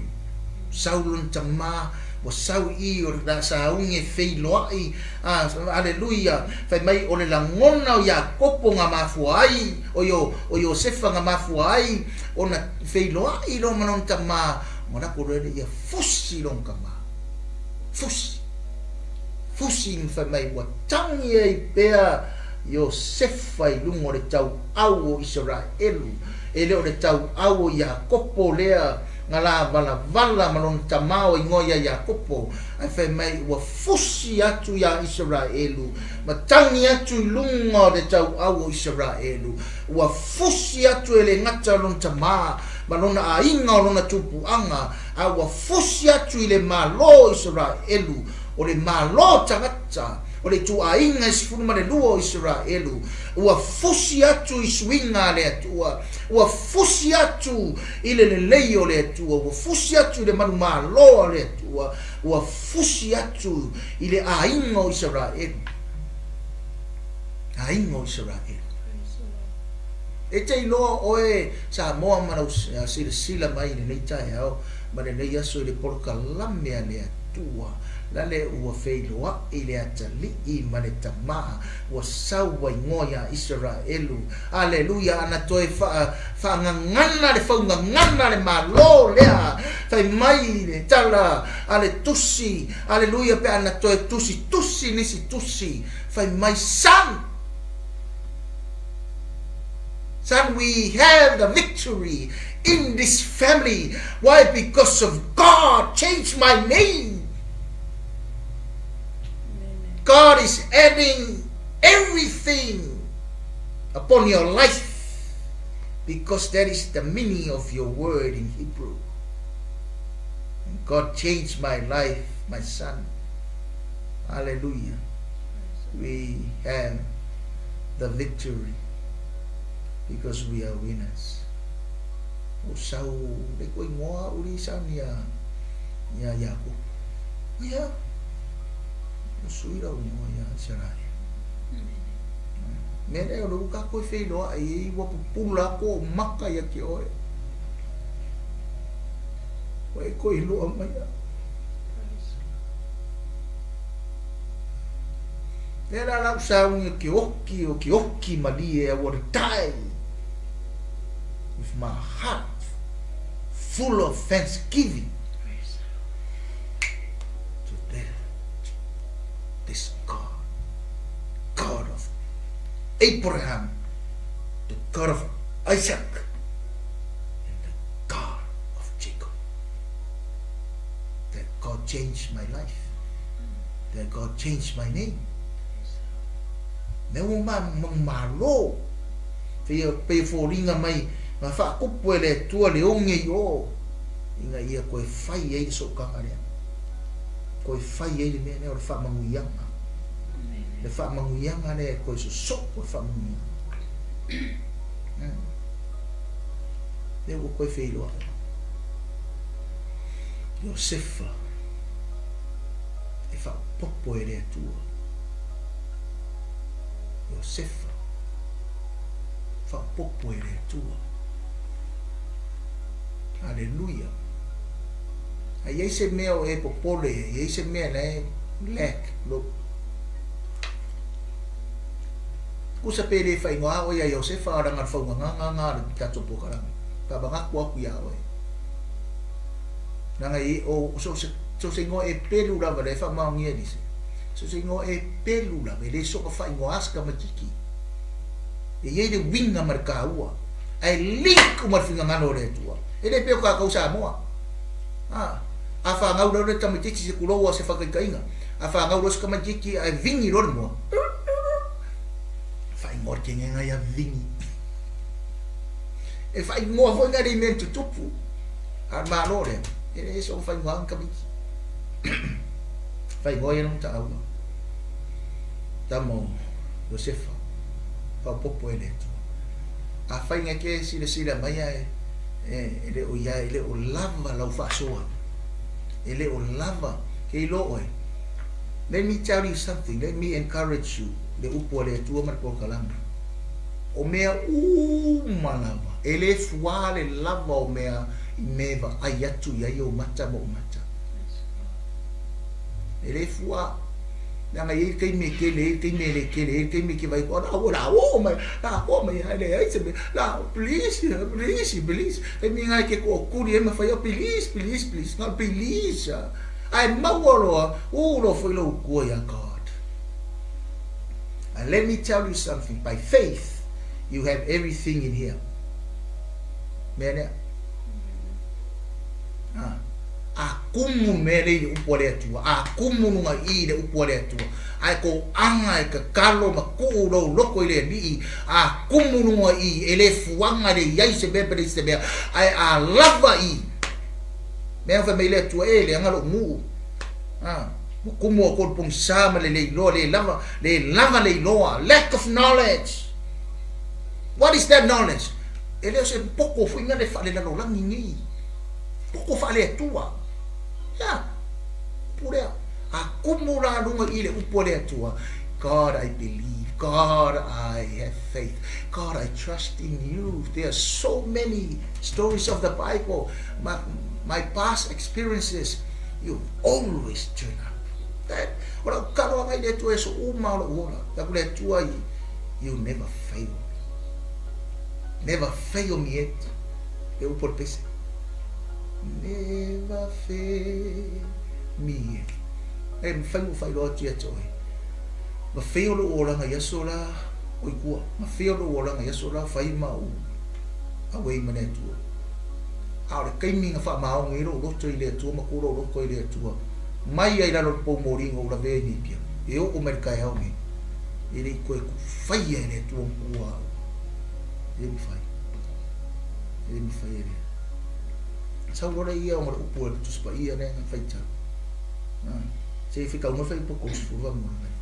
Sau lona tama, ua sau i o le sauni e feiloai, a, aleluia, fai mai o le lagona o Iakopo na mafua ai, o io, o Iosefa na mafua ai ona feiloai loa ma lona tama, ona lako loa lea ia fusi lona tama. Fusi. Fusi ma fai mai ua tagi ai pea Iosefa i luga o le tauau o Isaraelu, e le o le tauau o Iakopo lea na lavalavala ma lona tama o igoa ia Iakopo, ae fai mai ua fusi atu iā Isaraelu, ma tagi atu i luga o le tauau o Isaraelu, ua fusi atu e le gata o lona tama ma lona aiga o lona tupuaga, a ua fusi atu i le Malo o Isaraelu, o le Malo tagata, o le ituaiga e 12 o Isaraelu, ua fusi atu i suiga a le Atua, ua fusi atu i le lelei o le Atua, ua fusi atu i le manumalo a le Atua, ua fusi atu i le aiga o Isaraelu. Aiga o Isaraelu. E te iloa oe Samoa ma lau silasila mai i lenei taeao ma lenei aso i le polokalame a le Atua, lale ua feiloai le atalii ma le tama, ua sau ua igoa iā Isaraelu. Aleluia! Ana toe faa, faagagana le faugagana le Malo lea, fai mai le tala a le tusi, aleluia, pe ana toe tusitusi nisi tusi, fai mai, Son! Son, we have the victory in this family. Why? Because of God changed my name. God is adding everything upon your life because that is the meaning of your word in Hebrew. And God changed my life, my son. Hallelujah. We have the victory because we are winners. O sau le ko ingoa uri sa ni a ia Iakopo. Ia o sui la ingoa ia Israel. Mea lea o le uka koe wheiloa ai e ua pupula ko o maka ia ki oe. Ua e koe iloa mai a. Lea la lau saungi o ke oki o ke oki malie, I want to die with my heart full of thanksgiving to this God, God of Abraham, the God of Isaac, and the God of Jacob. That God changed my life. That God changed my name. Me ua ma malo. Pe pe fōringa mai ma whaakupu e le tua le onge i o. Inga ia koe whai ei le sookanga lea. Koe whai ei le mea lea o le whaamanguianga. Le whaamanguianga lea koe sosoko le whaamanguianga. Le ua koe wheiloa. Iosefa e whaapopo e le Atua. Iosefa whaapopo e le Atua. Hallelujah. Ai ei se mea o e popole, ai ei se mea le lack, look. Kusa pere whaingoa o ia Iosefa o ranga whaunga ngā ngā ngā le tato pōkaranga. Pāpangaku aku ia oe. Nanga i o so se ingoa e pelu lava le whamaongia ni se. So se ingoa e pelu lava le soka whaingoa aska matiki. E iei le winga mar ka ua. Ai link o mar whinga ngano le tua. E le peo ka kau Samoa. Ah, a whangau rau le tamatiti se kuloua se whakaikainga. A whangau rau se kamatiti ai vingi rori mua. Whaingoa ke ngenga ia vingi. E whaingoa foi ngā rei mea tutupu. A malo lea. E le so whaingoa ang kamiki. Whaingoa ia nong ta'aua. Tamo Iosefa. Whapopo e le atua. A whainga ke sila sila mai e e le o ia e le o lava lau whaasoa. E le o lava ke ilo oe. Let me tell you something. Let me encourage you. Le upu a le atua ma le polokalame. O mea uma lava. E le fua le lava o mea i meva ai atu ia o mata mo mata. E le fua. Nanga i kei me kele, kei me le kele, kei me ke vai ko la o la o mai, la o mai ai le ai se me, la please, please, please. E mi ngai ke ko kuri e ma fai please, please, please, not please. Ai maualoa, o lo foi lo ko ya God. And let me tell you something, by faith you have everything in here. Mea lea. Ah. A kumu mea le upu le atua. A kumu nunga i le upu le atua. Ai ko anga e ka kalo ma kuu lo loko i le nii. A kumu nunga i e le fuanga le iai se mea pere se mea. Ai a lava i. Mea wha mei le atua e le anga lo ngu. Ah. Kumu o koru pong sama le iloa le lava le iloa. Lack of knowledge. What is that knowledge? E leo se poko fuinga le wha le lalolangi ngi. Poko wha le atua. Ya. Purea. A kumu la lunga i le upu le atua. God, I believe. God, I have faith. God, I trust in you. There are so many stories of the Bible. My past experiences, you always turn up. That, ora kalo ngai le atua so uma o ola. Ta le atua you never fail. Never fail me yet. E upu le pese. Never fail me yet. E mwhai mo whai loa tia toi. Ma whai o lo oranga ia so la. O i kua, ma whio lo uolanga i aso la whai ma u a wei ma le atua. A o le kaimi nga wha maonga i lo roto i le atua, ma kuro roko i le atua. Mai ai lalo pou moringa ula vea i nipia. E o o mai kai au nge. E le i koe ku whai e le atua mkua au. E le mwhai. E le mwhai e le. Sau lore ia o ngare upu e tuspa ia ne nga whaita. Se i whika unga whai poko usufuru wa mwana ngai.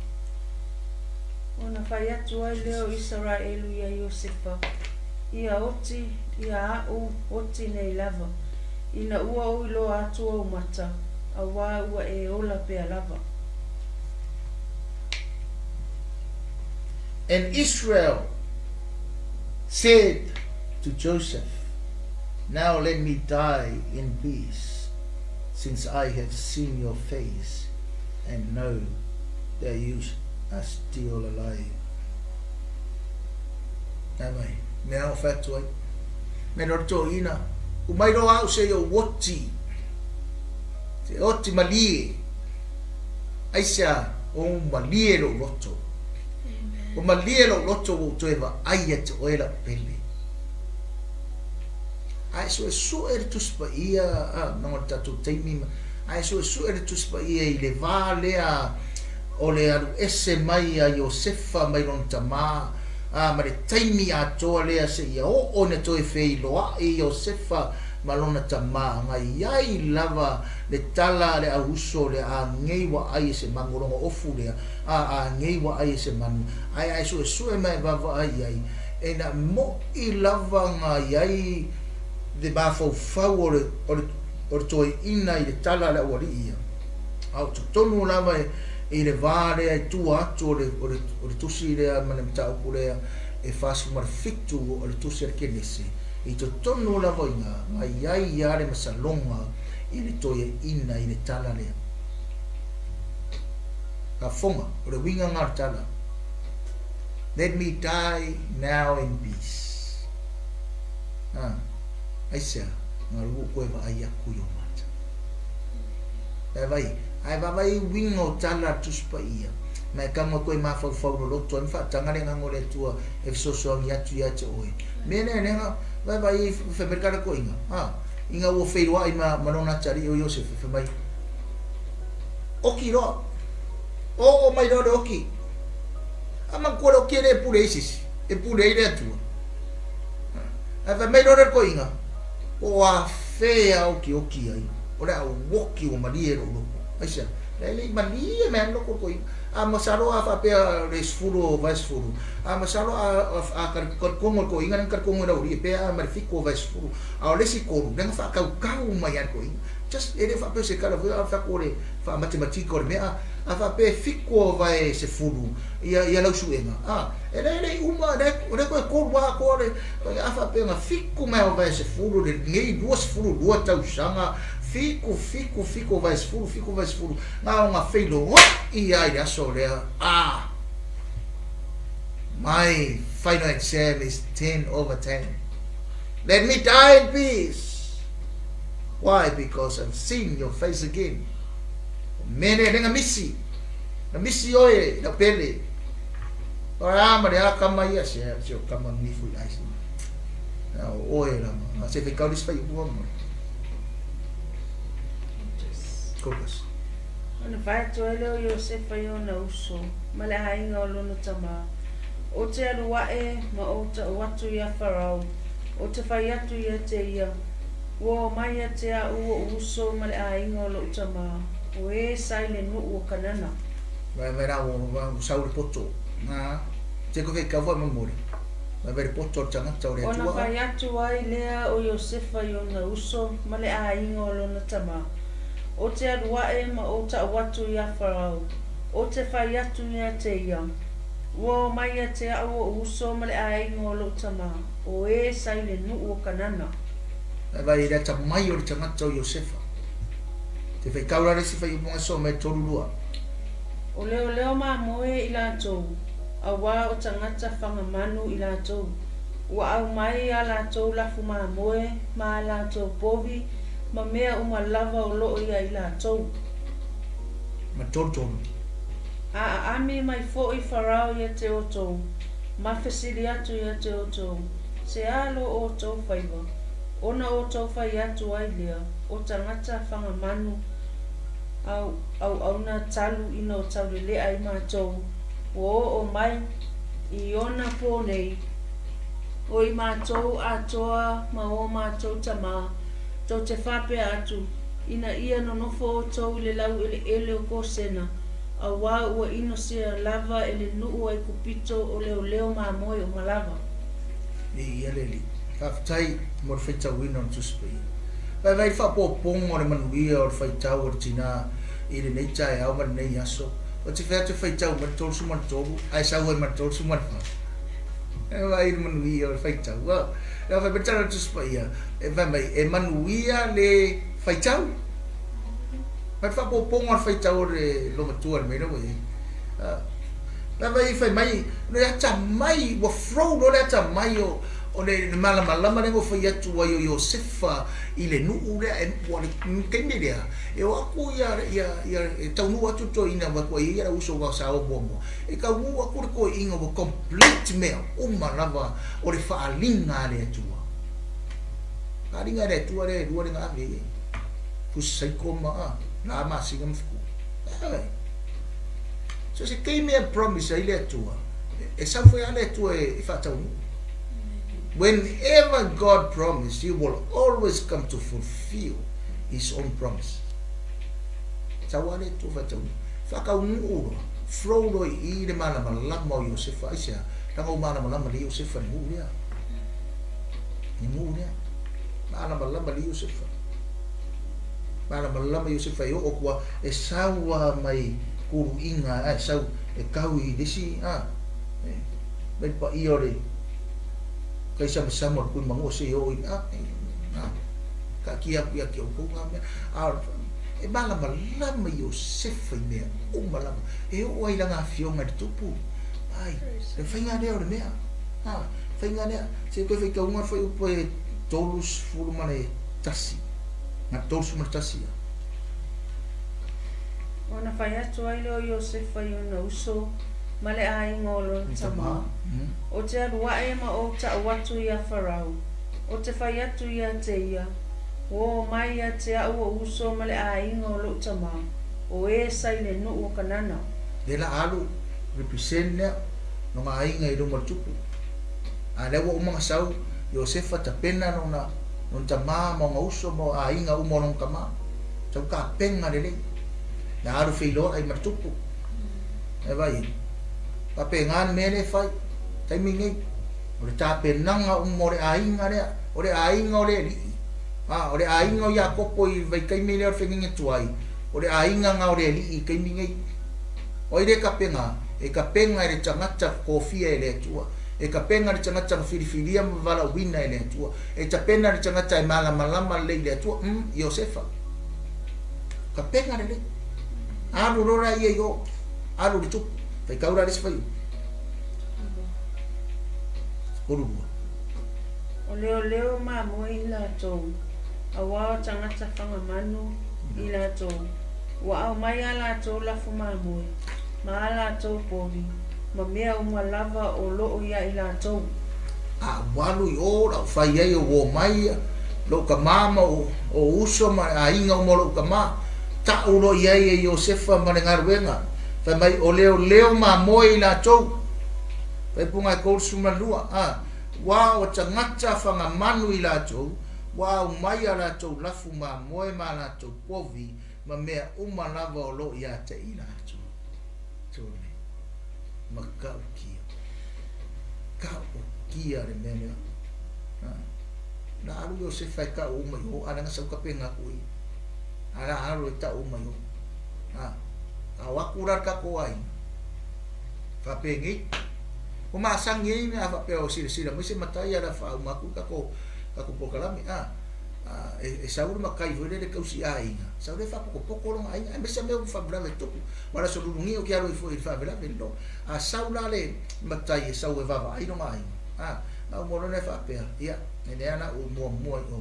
Ona whai atu ai leo Israelu ia Iosefa. Ia oti, ia a'u, oti nei lava. Ina ua ou iloa atu ou mata, auā ua e ola pea lava. And Israel said to Joseph, Now let me die in peace, since I have seen your face and know that you are still alive. Nā mai, mea o whatu ai. Me no tō ina, u mai roa au se i o oti. Se oti malie. Aisa, o malie lo roto. O malie lo roto o toe va ai e te oe la pele. Ai so e su e le tuspa ia, a, nonga tatou taimi, ai so e su e le tuspa ia i le vā lea o le alu ese mai a Iosefa mai lona tamā, a ma le taimi atoa lea seia oo ina toe feiloai Iosefa ma lona tamā, ngai ai lava le tala a le auuso le agei ua ai e se magologa ofu lea, a agei ua ai e se manu, ae ae suesue ma e vaavaai ai, e na mo'i lava ngai ai le mafaufau o le, o le, o le toeaina i le tala a le aualii ia. A o totonu lava i le vā lea i tua atu o le, o le, o le tusi lea ma le mataupu lea e 47 o le tusi a le Kenese, i totonu lava i ngā, ngai ai ia le masaloga i le toeaina i le tala lea. Ka fonga, o le uiga ngā o le tala. Let me die now in peace. Ah, aisea, ngā rua koe vaai aku i o mata. Ae vai, ae vaavaai uiga o tala a le Tusi Paia, ma e kanga koe mafaufau loloto ai ma faataga le Agaga o le Atua e fesoasoani atu ia te oe. Mea lea lenga, vaevae i fai mai le kalakoiga, a, ina ua feiloai ma, ma lona atalii o Iosefe, fai mai, Oki loa, oo mai loa le oki. A manatua le oki e le pule ai se isi, e pule ai le Atua. Ae fai mai loa le koiga, po o afea okioki ai, o le a ou oki ua malie lou loko. Aisea? Leai le i malie mai ana loko le koiga. A masalo a faapea le sefulu o vaesefulu, a masalo a a talitono le toeaina lea na talitono e Laulii pea ma le fitu o vaesefulu, a o le isi tolu lea na faatautau mai lava e le toeaina. Just e le faapea o se tala foi a fai atu o le faamatematika o le mea, a faapea e fitu o vaesefulu ia ia lau suega, a e leai le i uma lea o lea toe tolu lava atoa le a faapea na fitu mai o vaesefulu lenei 22 tausaga fitu fitu fitu o vaesefulu fitu o vaesefulu na ona feiloai lava i le aso lea a my final exam is 10 over 10. Let me die in peace. Why? Because I've seen your face again. O mene lenga misi. Na misi oe lau pele. O a ma le a kama ia se se o kama ngifu i ai se. Na o oe la ma se fai kauli se fai ua mo. Kokas. Ona fai atu ai lea o Iosefa i ona uso ma le aiga o lona tamā, Ou te alu aʻe ma ou taʻu atu iā Farao, ou te fai atu ia te ia, Ua oo mai ia te aʻu oʻu uso ma le aiga o loʻu tamā, o ē sa i le nuʻu o Kanana. Vaevae la ua sau le poto na te koe fai kau ma mole. Vaevae le poto o le tagata o le Ona Atua. fai atu ai lea o Iosefa i ona uso ma le aiga o lona tamā, Ou te alu aʻe ma ou taʻu atu iā Farao, ou te fai atu ia te ia, Ua oo mai ia te aʻu oʻu uso ma le aiga o loʻu tamā, o ē sa i le nuʻu o Kanana. Vaevae i le atamai o le tagata o Iosefa. Te fai kau la le isi fai upu so mai tolu lua. O leoleo mamoe i latou, auā o tagata fagamanu i latou. Ua aumai a latou lafu mamoe ma a latou povi ma mea uma lava o loo ia i latou. Ma tolu tolu. A aami mai foʻi Farao ia te outou, Ma fesili atu ia te outou, Se a lo outou faiva, ona outou fai atu ai lea, O tagata fagamanu auauna talu ina o taulelea ai matou, ua oo mai i ona pō nei, o i matou atoa ma o matou tamā, tou te faapea atu, Ina ia nonofo outou i le laueleele o Kosena, auā ua inosia lava e le nuu o Aikupito o leoleo mamoe uma lava. Viia le Alii. Faafetai mo le faitauina o le Tusi Paia. Vaivai le faaopoopoga o le manuia o le faitau a le tina i lenei taeao ma lenei aso. Ou te fai atu e faitau mai le 33 ae sau ai ma le 34. E vaai i le manuia o le faitau. A, le fai mai le tala o le Tusi Paia, e fai mai, e manuia le faitau. Mai le faaopoopoga o le faitau o le lomatua i le mea lea ua i ai. A, Lava i fai mai, le atamai, ua flow loa le atamai o, o le, le malamalama lea na fai atu ai o Iosefa i le nuu lea, e, ua le taimi lea, e o atu ia, ia, ia, e taunuu atu le toeaina ua atu ai ia lau uso ua sa o muamua, e taunuu atu le toeaina ua complete mea uma lava o le faaaliga a le Atua. Faaaliga a le Atua lea e lua le na ave i ai. Pusi saiko ma, a, la masina ma fitu. Ai. So se taimi e promise ai le Atua, e sau foi lava le Atua e faataunuu. Whenever God promise, he will always come to fulfill his own promise. Sau lava le Atua faataunuu. Faataunuu loa, flow loa i i le malamalama o Iosefa. Aisea? Leaga ua malamalama le Iosefa i le nuu lea. Le nuu lea. Malamalama le Iosefa. Malamalama Iosefa e oo atu e sau lava mai kuluiga ae sau e kau i le isi a mai le paia o le kaisamasama o le Tuimanua seia oo i a taatia atu ia te outou na mea. A e malamalama Iosefa i mea uma lava e oo ai lana afioga i le tupu. Ai, le faiga lea o le mea. A, faiga lea. Se toe faitauga le fuaiupu e 31. Na 31 ia. Ona fai atu ai lea o Iosefa i ona uso ma le aiga o lona tamā, Ou te alu aʻe ma ou taʻu atu iā Farao, ou te fai atu ia te ia, Ua oo mai ia te aʻu oʻu uso ma le aiga o loʻu tamā, o ē sa i le nuu o Kanana. Lea la alu represent lea lona aiga i luma o le tupu. A lea ua uma ona sau Iosefa tapena lona lona tamā ma ona uso ma aiga uma o lona tamā. Sau tapena lelei. Na alu feiloai ma le tupu. E vaai ai. Faapena le mea lea e fai. Taimi nei, o le tapenaga uma o le aiga lea, o le aiga o le alii, a, o le aiga o Iakopo i le vaitaimi lea o le feagaiga tuai, o le aiga na o le alii i le taimi nei. O ai lea e tapena? E tapena e le tagata tofia e le Atua. E tapena le tagata na filifilia ma valaauina e le Atua. E tapena le tagata e malamalama lelei i le Atua. Umm, Iosefa. Tapena lelei. Alu loa la ia i o. Alu i le tupu. Faitau la le isi fuaiupu. 32. O leoleo mamoe i latou, auā o tagata fagamanu i latou, ua aumai a latou lafo mamoe, ma a latou povi, ma mea uma lava o loo ia i latou. A ua alu i o la ua fai ai o uo mai lou tamā ma o uso ma aiga uma o lou tamā, taʻu loa i ai e Iosefa ma le galuega, fai mai o leoleo mamoe i latou. Faaipuga e 32, a ua o tagata fagamanu i latou, ua aumai a latou lafu mamoe ma a latou povi ma mea uma lava o lo o ia te i latou. Tole. Matautia. Tautia le mea lea. A. Na alu Iosefa e tau uma i o, a leaga sau tapena atu i. A la alu e tau uma i o. A. A o atu la le tatou aiga. Faapenei. Ua masani ai mea a faapea o silasila mai se matai a o le a faauma atu le tatou tatou polokalame a. E, e sau le matai foi lele tausi aiga, sau lea faapotopoto lona aiga, aemaise lava mea ua faalavelave e tupu. Aua o le aso lulugia ou te alu ai foi i le faalavelave lo. A sau la le matai e sau e vaavaai lona aiga, a, na uma loa lea faapea, ia, e leai lava na ou muamua i o.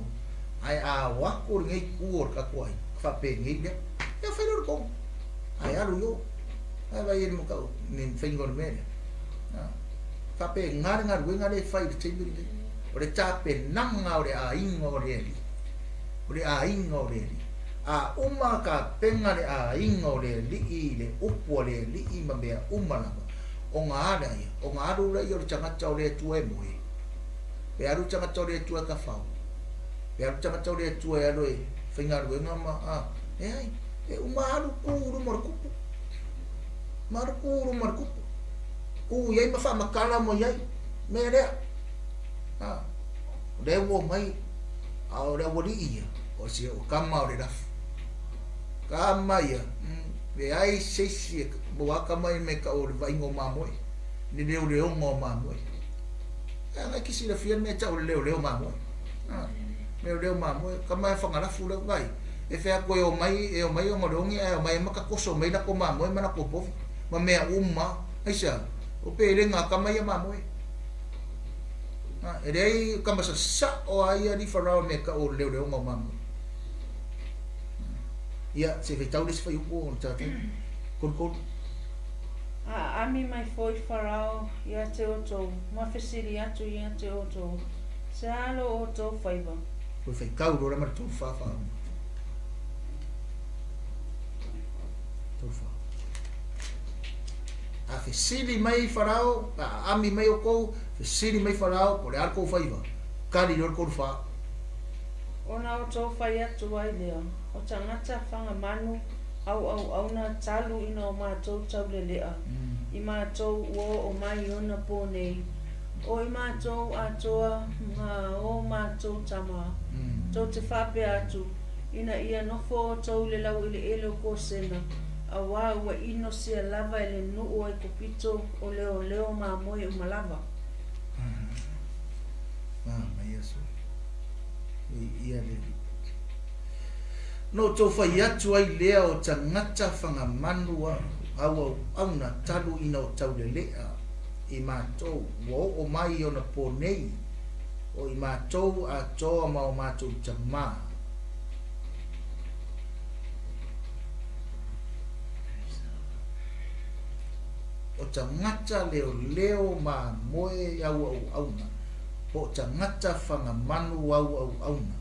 Ae a o atu lenei itu o le tatou aiga, faapenei lea. Ia fai loa le tonu. Ae alu i o. Ae vaai i ai le matau, le faiga o le mea lea. A. Faapena le galuega lea e fai i le taimi lenei. O le tapenaga o le aiga o le Alii. O le aiga o le Alii. A uma tapena le aiga o le Alii i le upu a le Alii ma mea uma lava, ona a lea, ona alu lea o le tagata o le Atua e moe. Pe alu le tagata o le Atua e tafao. Pe alu le tagata o le Atua e alu e faigaluega ma a, leai, e uma alu tu i luma o le tupu. Ma alu tu i luma o le tupu. Tu i ai ma faamatala mai ai mea lea. A, o lea ua omai, a o le aualii ia, o si o tama o le lafu. Tama ia, leai se isi e maua a tama ia me tau o le vaaiga o mamoe, le leoleoga o mamoe. A e te silafia le mea e tau o le leoleo mamoe. A, leoleo mamoe, tama e fagalafu lea vai. E fea atu e omai, e omai ona o le oge ae omai ai ma tatoso mai latou mamoe ma latou povi ma mea uma. Aisea? O pelega a tama ia mamoe. A, e leai tama sasao a ia alii Farao i mea tau o le leoleoga o mamoe. Ia, se i faitau le isi fuaiupu o le tatou 33. A aami mai foi Farao ia te outou, ma fesili atu ia te outou, Se a lo outou faiva? Toe faitau loa la ma le 34 faauma. 34. A fesili mai Farao, a aami mai outou, fesili mai Farao, po o le a le tou faiva, tali loa le 34. Ona outou fai atu ai lea, O tagata fagamanu auauauna talu ina o matou taulelea i matou ua oo mai i ona po nei, o i matou atoa ma o matou tama, tou te faapea atu, ina ia nofo outou i le laueleele o Kosena, auā ua inosia lava e le nuu o Aikupito o leoleo mamoe uma lava. Ona outou fai atu ai lea o tagata fagamanu auauauna talu ina o taulelea i matou ua oo mai i ona po nei, o i matou atoa ma o matou tama. O tagata leoleo mamoe auauauna, po o tagata fagamanu auauauna,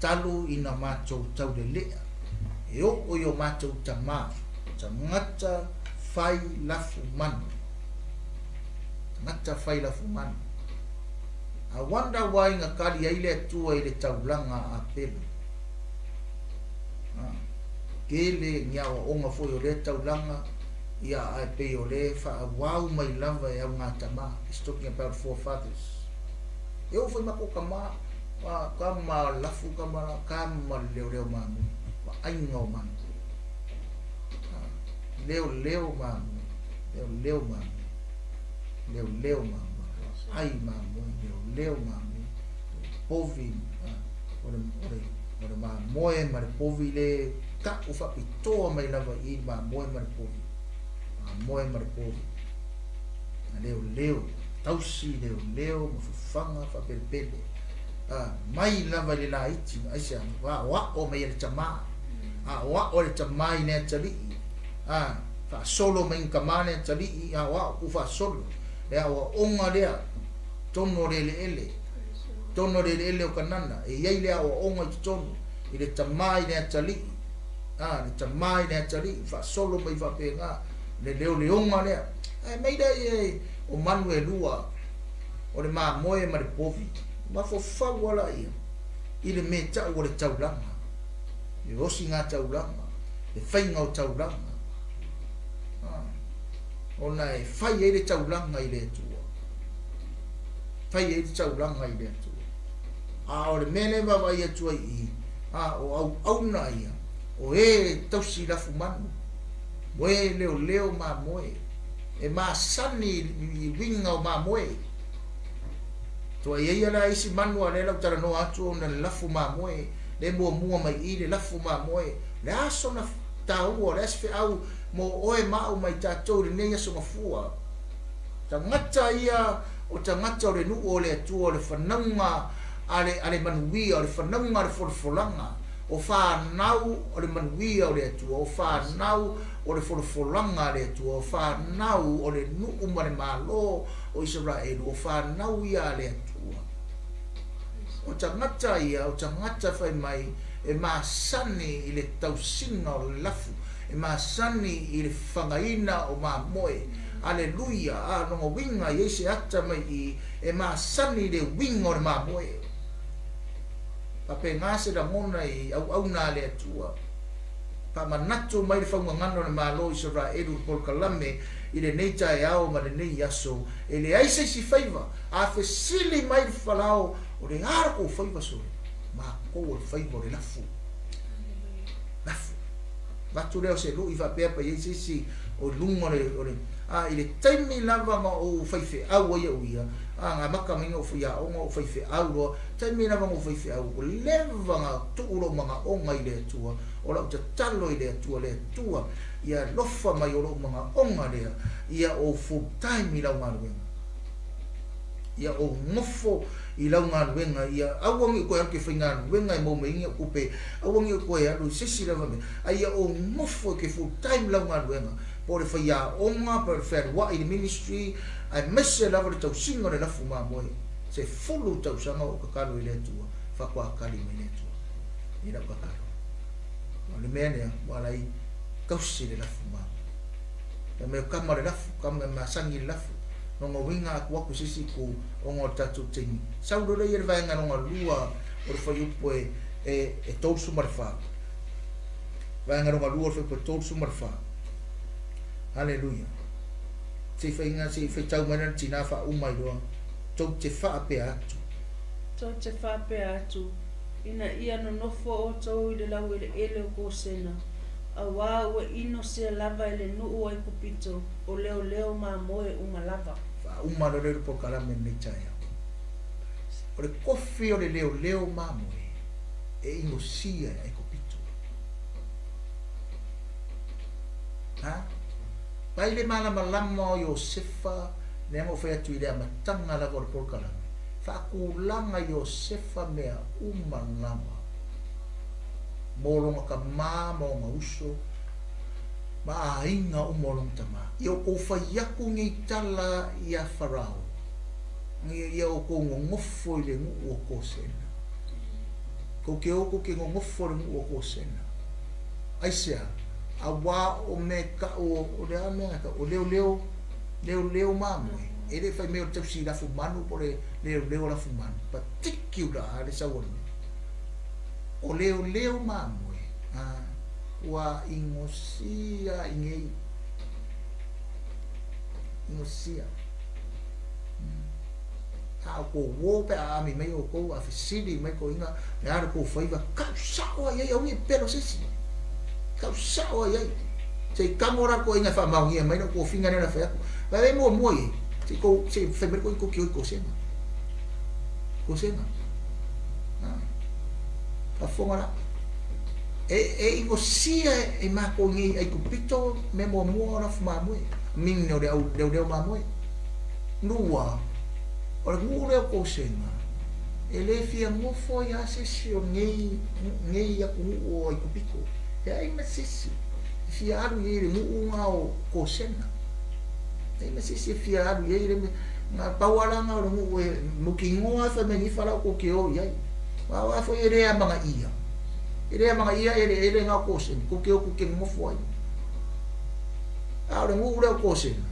talu ina matou taulelea e oo i o matou tama, tagata fai lafu manu. Tagata fai lafu manu. I wonder why na kali ai le Atua i le taulaga a Apelu. Ah, tele ni aoaoga foi o lea taulaga, ia ae pei o le faaauau mai lava e augatama. It's talking about forefathers. E oo foi matou tama, a, tama lafu, tama la, tama le leoleo mamoe, vaaiga o manu. Ah, leoleo mamoe, leoleo mamoe, leoleo mamoe, vaai mamoe, leoleo mamoe, povi, ah, o le, o le, o le mamoe ma le povi le ta'u faapitoa mai lava i i le mamoe ma le povi, mamoe ma le povi. A leoleo, tausi leoleo ma fofaga faapelepele, a, mai lava i le laiti, aisea, aoao mai e le tamā, aoao e le tamā i le atalii, a, faasolo mai i tamā le atalii, aoao tuu faasolo, le aoaoga lea, totonu o le eleele, totonu o le eleele o Kanana, e i ai le aoaoga i totonu, i le tamā i le atalii, a, le tamā i le atalii, faasolo mai faapena, le leoleoga lea. Ae mai lea e o manu e lua, o le mamoe ma le povi, mafaufau lava laia i le mea tau o le taulaga, le osiga taulaga, le faiga o taulaga, a, ona e fai ai le taulaga i le Atua. Fai ai le taulaga i le Atua. A o le mea lea e vaavaai atu ai i i, a, o auauna ia, o e tausi lafu manu, o e leoleo mamoe, e masani i uiga o mamoe. Tua i ai ia la isi manu a lea o le a ou talanoa atu ona le lafu mamoe, lea e muamua mai i i le lafu mamoe. O le a sona taua, o le a se feau mo oe ma au ma i tatou i lenei aso gafua? Tagata ia o tagata o le nuu o le Atua, o le fanauga a le, a le manuia, o le fanauga a le folafolaga, O whānau o le manuia o le Atua, o whānau o le folafolaga a le Atua, o whānau o le nuu ma le malo o Israelu, o whānau ia a le Atua. O tagata ia, o tagata fai mai e masani i le tausiga o le lafu, e masani i le fagaina o mamoe. Aleluia, a longa uiga i ai se ata mai i e masani i le uiga o le mamoe. Faapena se lagona i auauna a le Atua. Faamanatu mai le faugagana o le Malo o Isaraelu le polokalame i lenei taeao ma lenei aso, e leai se isi faiva, a fesili mai le Falao, o le a la kou faiva sole? Makou o le faiva o le lafu. Lafu. Avatu lea o se lui faapea pa i ai se isi o i luga o le, o le, a i le taimi lava na ou faifeau ai au ia, a na amata mai na ou faiaoga ou faifeau loa, taimi lava na ou faifeau, ua leva na tuu lou manaoga i le Atua, o lau tatalo i le Atua, le Atua, ia alofa mai o lou manaoga lea, ia ou full time i lau galuega. Ia ou nofo i lau galuega, ia aua ne i toe alu ke faigaluega e maua mai ai ni au tupe, aua ne i toe alu i se isi lava mea, a ia ou nofo e ke full time lau galuega, po o le faiaoga, po o le fealuai i le ministry, aemaise lava le tausiga o le lafu mamoe, 10 tausaga o ou tatalo i le Atua, faatoa tali mai le Atua i lau tatalo. O le mea lea, ua ala ai tausi le lafu mamoe. Fai mai o kama o le lafu, kama e masani i le lafu. Lona uiga a tuu atu i se isi itu ona o le tatou taimi. Sau loa lea i le vaega lona lua o le fuaiupu e 34. Vaega lona lua o le fuaiupu e 34. Haleluia. Se i faiga, se i faitau mai lana tinā faauma ai loa, tou te faapea atu. Tou te faapea atu, ina ia nonofo outou i le laueleele o Kosena, auā ua ino sea lava e le nuu o Aikupito, o leoleo mamoe uma lava. Faauma loa lea i le polokalame lenei taeao. O le kofi o le leoleo mamoe e inosia e Aikupito. Ha? Mai le malamalama o Iosefa, lea na ou fai atu i le amataga lava o le polokalame, faatulaga Iosefa mea uma lava mo lona tamā ma ona uso ma aiga uma o lona tamā. Ia outou fai atu nei tala iā Farao, ina ia outou nonofo i le nuu o Kosena. Tou te o tou te nonofo i le nuu o Kosena. Aisea? Auā o mea e tau o le a mea na tau? O leoleo, leoleo mamoe. E le fai mai o le tausi lafu manu po o le leoleo lafu manu. Particular a le sau o le mea. O leoleo mamoe, a, ua inosia i nei. Inosia. A o kou uō pe a aami mai outou, a fesili mai toeaiina, le a le kou faiva, kau sao ai ai, aua ne i pelo se isi. Kau sao ai ai. Se i kamo la toeaiina e faamaonia mai lau tofiga lea na fai atu. Vae ai muamua i ai, se i kou, se i fai mai le toeaina tou te o i Kosena. Kosena. A. Faafofoga la. E, e inosia e makou nei Aikupito mea muamua o lafu mamoe, meaning o le au leoleo mamoe. Lua, o le nuu lea o Kosena, e le fia nofo ai lava se isi o lenei, lenei atunuu o Aikupito. E leai ma se isi e fia alu i ai i le nuu lena o Kosena. E leai ma se isi e fia alu i ai le mea, na pau lava la lena o le nuu e mautinoa lava fai mai nei Farao tou te o i ai. Aua foi e le amanaia, e le amanaia eleele na o Kosena, tou te o tou te nonofo ai. A o le nuu lea o Kosena,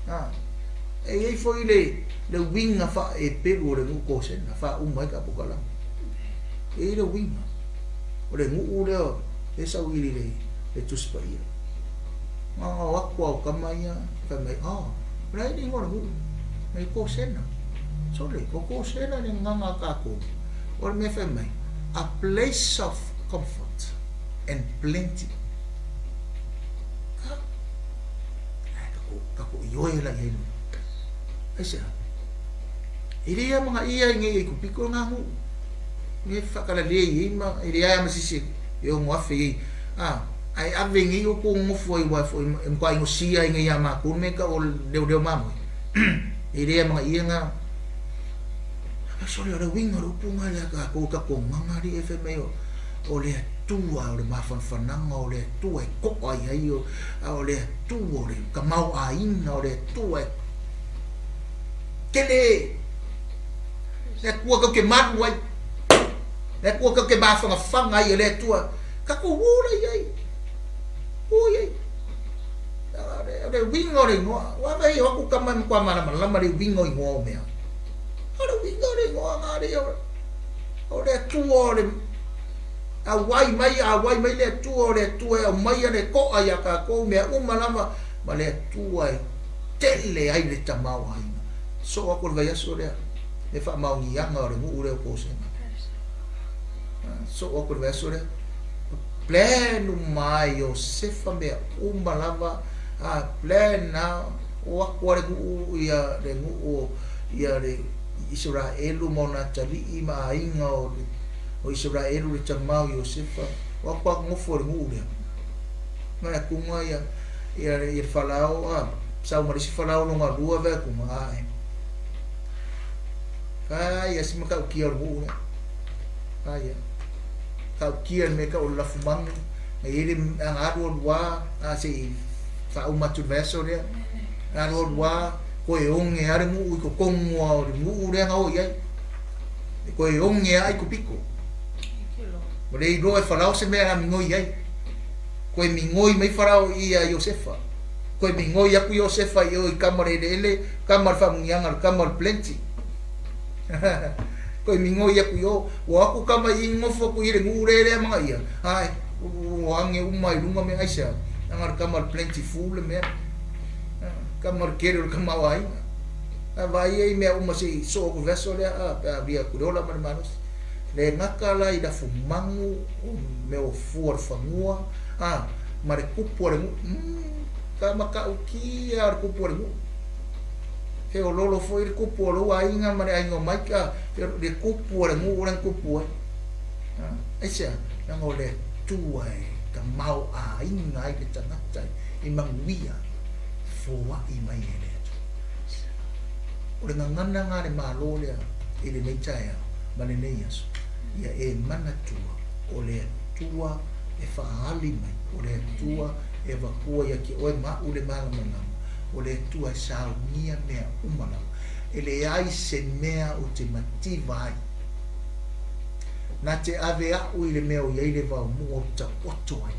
a, e i ai foi le, le uiga faa-Eperu o le nuu Kosena, faauma ai ka polokalame. E i ai le uiga o le nuu lea e sauili i le, le Tusi Paia. Na ona o atu lava o tama ia, fai mai, oh, o le a le igoa o le nuu? Mai Kosena. Sole, o Kosena le gagana a tatou. O le mea fai mai, a place of comfort and plenty. Ha? Ai, tatou, tatou ioe la i ai le mea. Aisea? E le amanaia i nei Aikupito lena nuu. Me faakalalē i ai ma e leai lava ma se isi e ono afe i ai. A, ae ave nei outou nonofo ai aua foi e matua inosia ai nei ia matou le mea e tau o le leoleo mamoe. E le amanaia na. Sole, o le uiga o le upu lena ia tatou i tatou gaga alii e fai mai o le Atua o le mafanafanaga o le Atua e to'a i ai a o le Atua o le tamaoaiga o le Atua e tele le Atua tatou te malu ai le Atua tatou te mafanafana ai e le Atua tatou ola i ai o i ai o le uiga o le igoa ua vaai o atu tama e matua malamalama le uiga o igoa o mea o le uiga o le igoa na alii o le Atua o le auai mai auai mai le Atua o le Atua e aumaia le to'a iā tatou mea uma lava ma le Atua e tele ai le tamaoaiga. Soo atu le vaiaso lea le faamaoniaga o le nuu lea o Kosena. Soo atu le vaiaso lea plan uma ai Iosefa mea uma lava a plan a o atu a le nuu ia le nuu ia le Isaraelu ma ona atalii ma aiga o o Isaraelu le tama o Iosefa o atu a nofo i le nuu lea. Mai atuga ia ia le Farao a sau ma le isi Farao lona lua vae atuga ae. Fai ia si matautia o le nuu lea. Fai ia. Tautia le mea tau o le lafumanu na i ai le aga alu alu a a se i faauma atu i le vaiaso lea. Alu alu a koe oge a le nuu i totonu o le nuu lea na o i ai. E koe oge a i kopiko. Ua le iloa e Farao se mea a migoi ai. Koe migoi mai Farao i ia Iosefa. Koe migoi aku Iosefa i o i kama o le eleele, kama o le faamuniaga, le kama o le plenty. Koe migoi aku i o, ua o aku kama i nofo aku i le nuu lea lea maga ia. Ae, ua age uma i luga mea aisea. Leaga o le kama o le plentiful le mea. Kama o le tele o le tamaoaiga. A vaai ai mea uma se i soo aku vaiaso lea a pe a via aku i le ola ma le malosi. Le gata la i lafumanu o mea o fua o le fanua a ma le kupu a le nuu. Umm ka matautia o le kupu a le nuu. Feololo foi le kupu o lou aiga ma le aiga o Mike a le kupu a le nuu lea na kupu ai. Aisea? Leaga o le Atua e tamaoaiga ai le tagata i manuia foai mai e le Atua. O le gagana lena a le Malo lea i lenei taeao ma lenei aso, ia e manatua o le Atua e faaali mai, o le Atua e avatua ia te oe ma au le malamalama, o le Atua e saunia mea uma lava. E leai se mea ou te mativa ai. Na te ave a'u i le mea o i ai le vaomua ou taoto ai.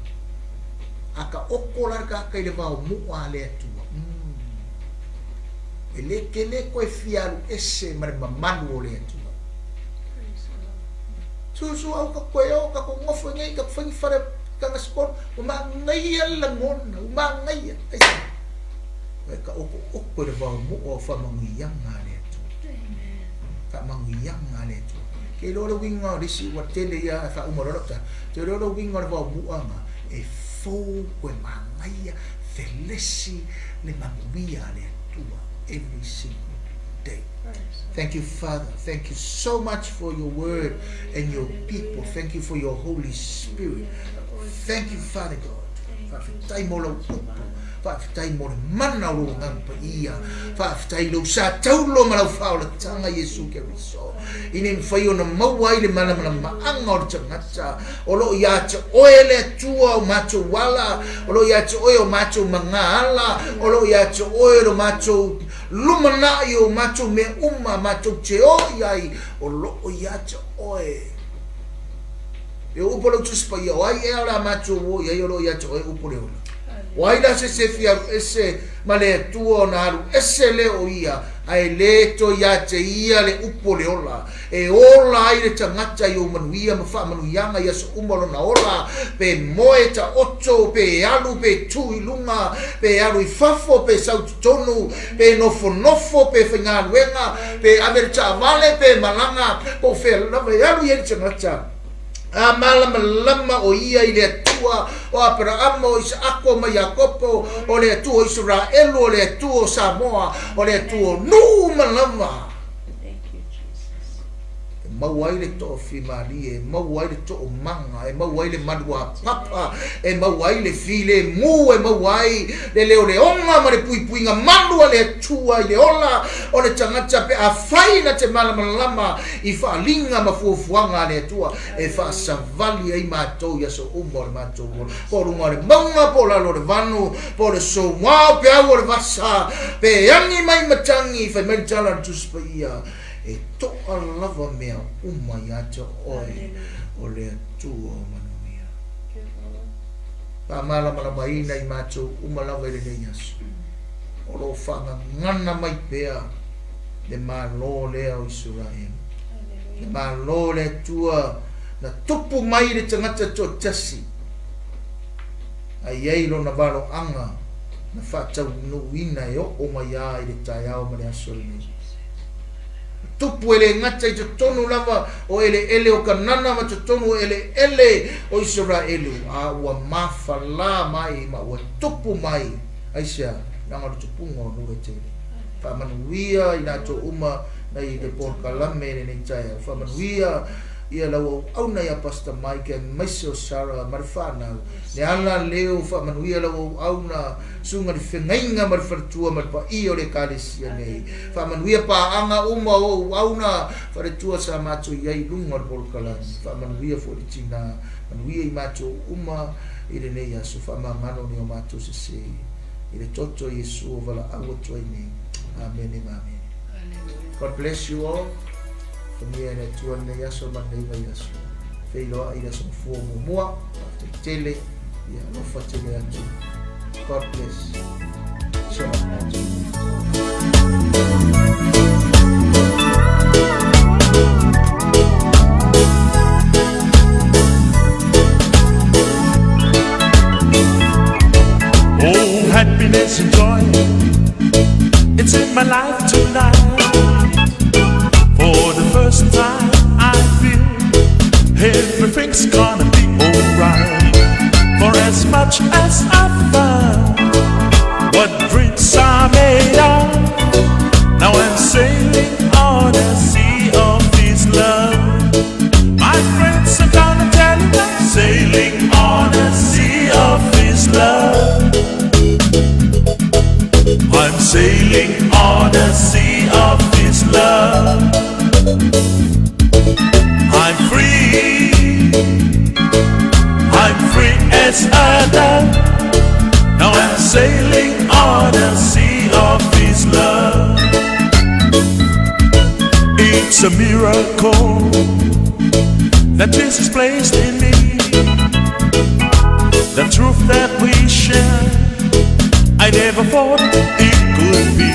A taoto la le tagata i le vaomua a le Atua, umm, e le tele koe fia alu ese ma le mamalu o le Atua. Susu au ka koe o ka ko ngofo nei ka whangi whare kanga sport ua manaia le lagona ua manaia aisea e ka oko oko i le vaomua o faamanuiaga a le Atua faamanuiaga a le Atua ke iloa le uiga o le isi ua tele ia ae faauma loa lau tala te iloa le uiga o le vaomuaga e fou koe manaia felesi le manuia a le Atua every single day. Thank you, Father. Thank you so much for your word and your people. Thank you for your Holy Spirit. Thank you, Father God. Faafetai mo lau upu. Faafetai mo le mana o lou Agaga Paia. Faafetai i lou sa taulo ma lau faaolataga, Iesu Keriso, ina ia mafai ona maua ai le malamalamaaga o le tagata o lo o ia te oe le Atua o matou ala, o lo o ia te oe o matou magaala, o lo o ia te oe lo matou lumanai o matou mea uma matou te o i ai, o lo o ia te oe. E upu o lau Tusi Paia, o ai ea o le a matou o i ai o lo o ia te oe upu o le ola? O ai la se se fia alu ese ma le Atua ona alu ese lea o ia, ae le toe ia te ia le upu o le ola, e ola ai le tagata i ou manuia ma faamanuiaga i aso uma o lona ola, pe moe taoto, pe alu, pe tu i luga, pe alu i fafo, pe sau i totonu, pe nofonofo, pe faigaluega, pe ave le taavale, pe malaga, po o fea lava e alu i ai le tagata. A malamalama o ia i le Atua o Aperaamo, o Isaako ma Iakopo, o le Atua o Isaraelu, o le Atua o Samoa, o le Atua o nuu uma lava. E maua ai le toafimalie, e maua ai le toomaga, e maua ai le maluapapa, e maua ai le filemu, e maua ai le leoleoga ma le puipuiga malu a le Atua i le ola o le tagata pe afai na te malamalama i faaaliga ma fuafuaga a le Atua e faasavali ai matou i aso uma o le matou ola, po o luga o le mauga, po o lalo o le vanu, po o le sougao, peau o le vasa, pe agi mai matagi, fai mai le tala a le Tusi Paia, e to'a lava mea uma ia te oe o le Atua o manuia. Faamalamalamaina i matou uma lava i lenei aso, o lo o faagagana mai pea le Malo lea o Isaraelu, le Malo o le Atua na tupu mai i le tagata toatasi, a i ai lona valoaga na faataunuuina e oo mai lava i le taeao ma le aso lenei. Na tupu e le gata i totonu lava o eleele o Kanana ma totonu o eleele o Isaraelu, a ua mafala mai ma ua tupu mai. Aisea? Leaga o le tupuga o nuu e tele. Faamanuia i latou uma nei le polokalame i lenei taeao. Faamanuia ia lau auauna ia Pastor Mike aemaise o Sarah ma le fanau. Le ala leo faamanuia lau auauna susuga le fegaiga ma le faletua ma le paia o le ekalesia nei. Faamanuia paaga uma o auauna faletua sa matou i ai i luga o le polokalame. Faamanuia foi le tina. Manuia i matou uma i lenei aso. Faamagalo ni o matou sese i le toto o Iesu o valaau atu ai nei. Amene ma amene. God bless you all. Faamia e le Atua lenei aso ma lenei vaiaso. Feiloai i le aso mafua muamua. Faafetai tele. Ia alofa tele atu. God bless. Shalom. Oh, happiness and joy, it's in my life tonight. For the first time, I feel everything's gonna be alright. For as much as I found what dreams are made of, now I'm sailing on a sea of this love. My friends, I'm gonna tell you I'm sailing on a sea of this love. I'm sailing on a sea of this love. I'm free, I'm free as a dove. Now I'm sailing on a sea of this love. It's a miracle that Jesus placed in me. The truth that we share, I never thought it could be.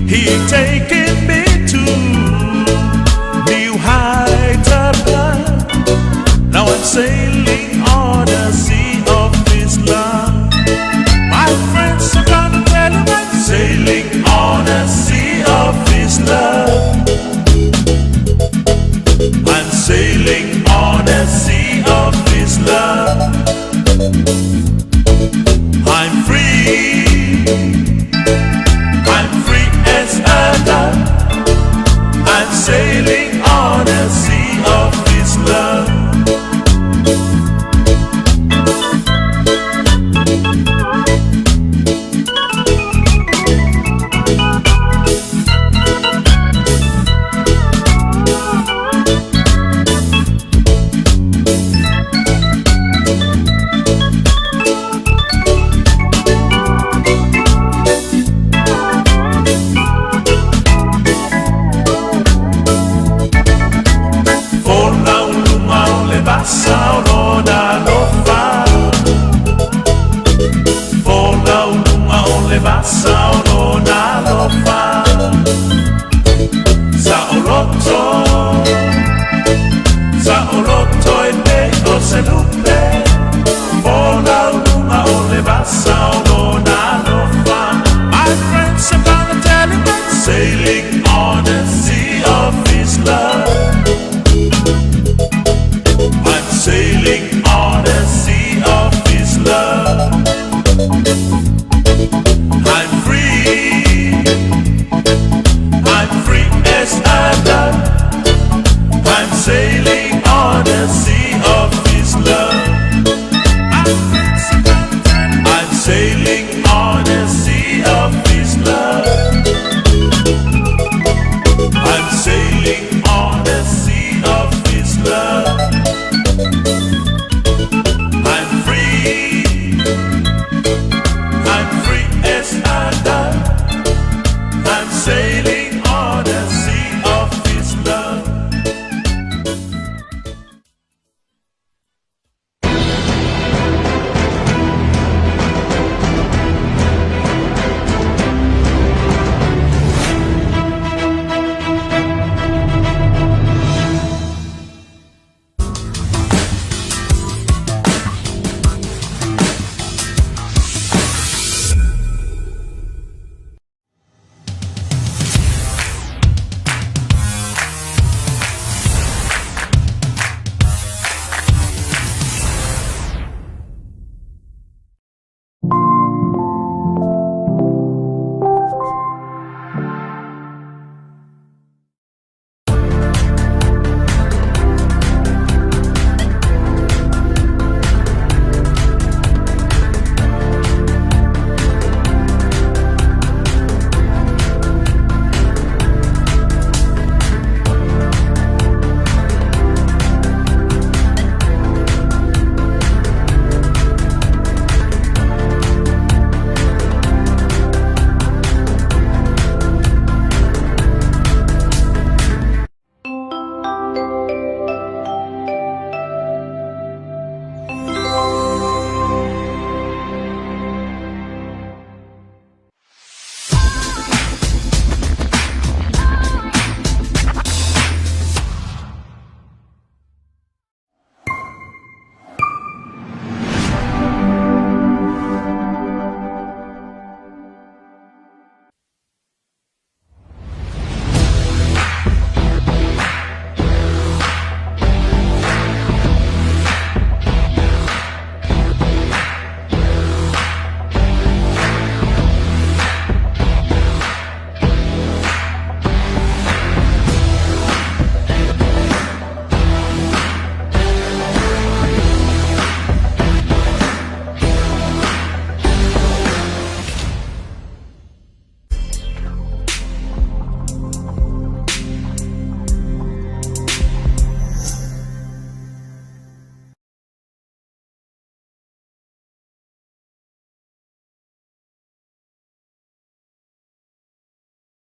He taken me to new heights above. Now I'm sailing on the sea of His love. My friends are gonna tell you I'm sailing on the sea of His love. I'm sailing on the sea of His love. I'm free. I'm free as a dove. I'm sailing on the sea of His love. Folau luga o le vasa o lona alofa. Folau luga o le vasa o lona alofa. Sa oloto, sa oloto e pe o se lupe. Folau luga o le vasa o lona alofa. Folau luga o le vasa o lona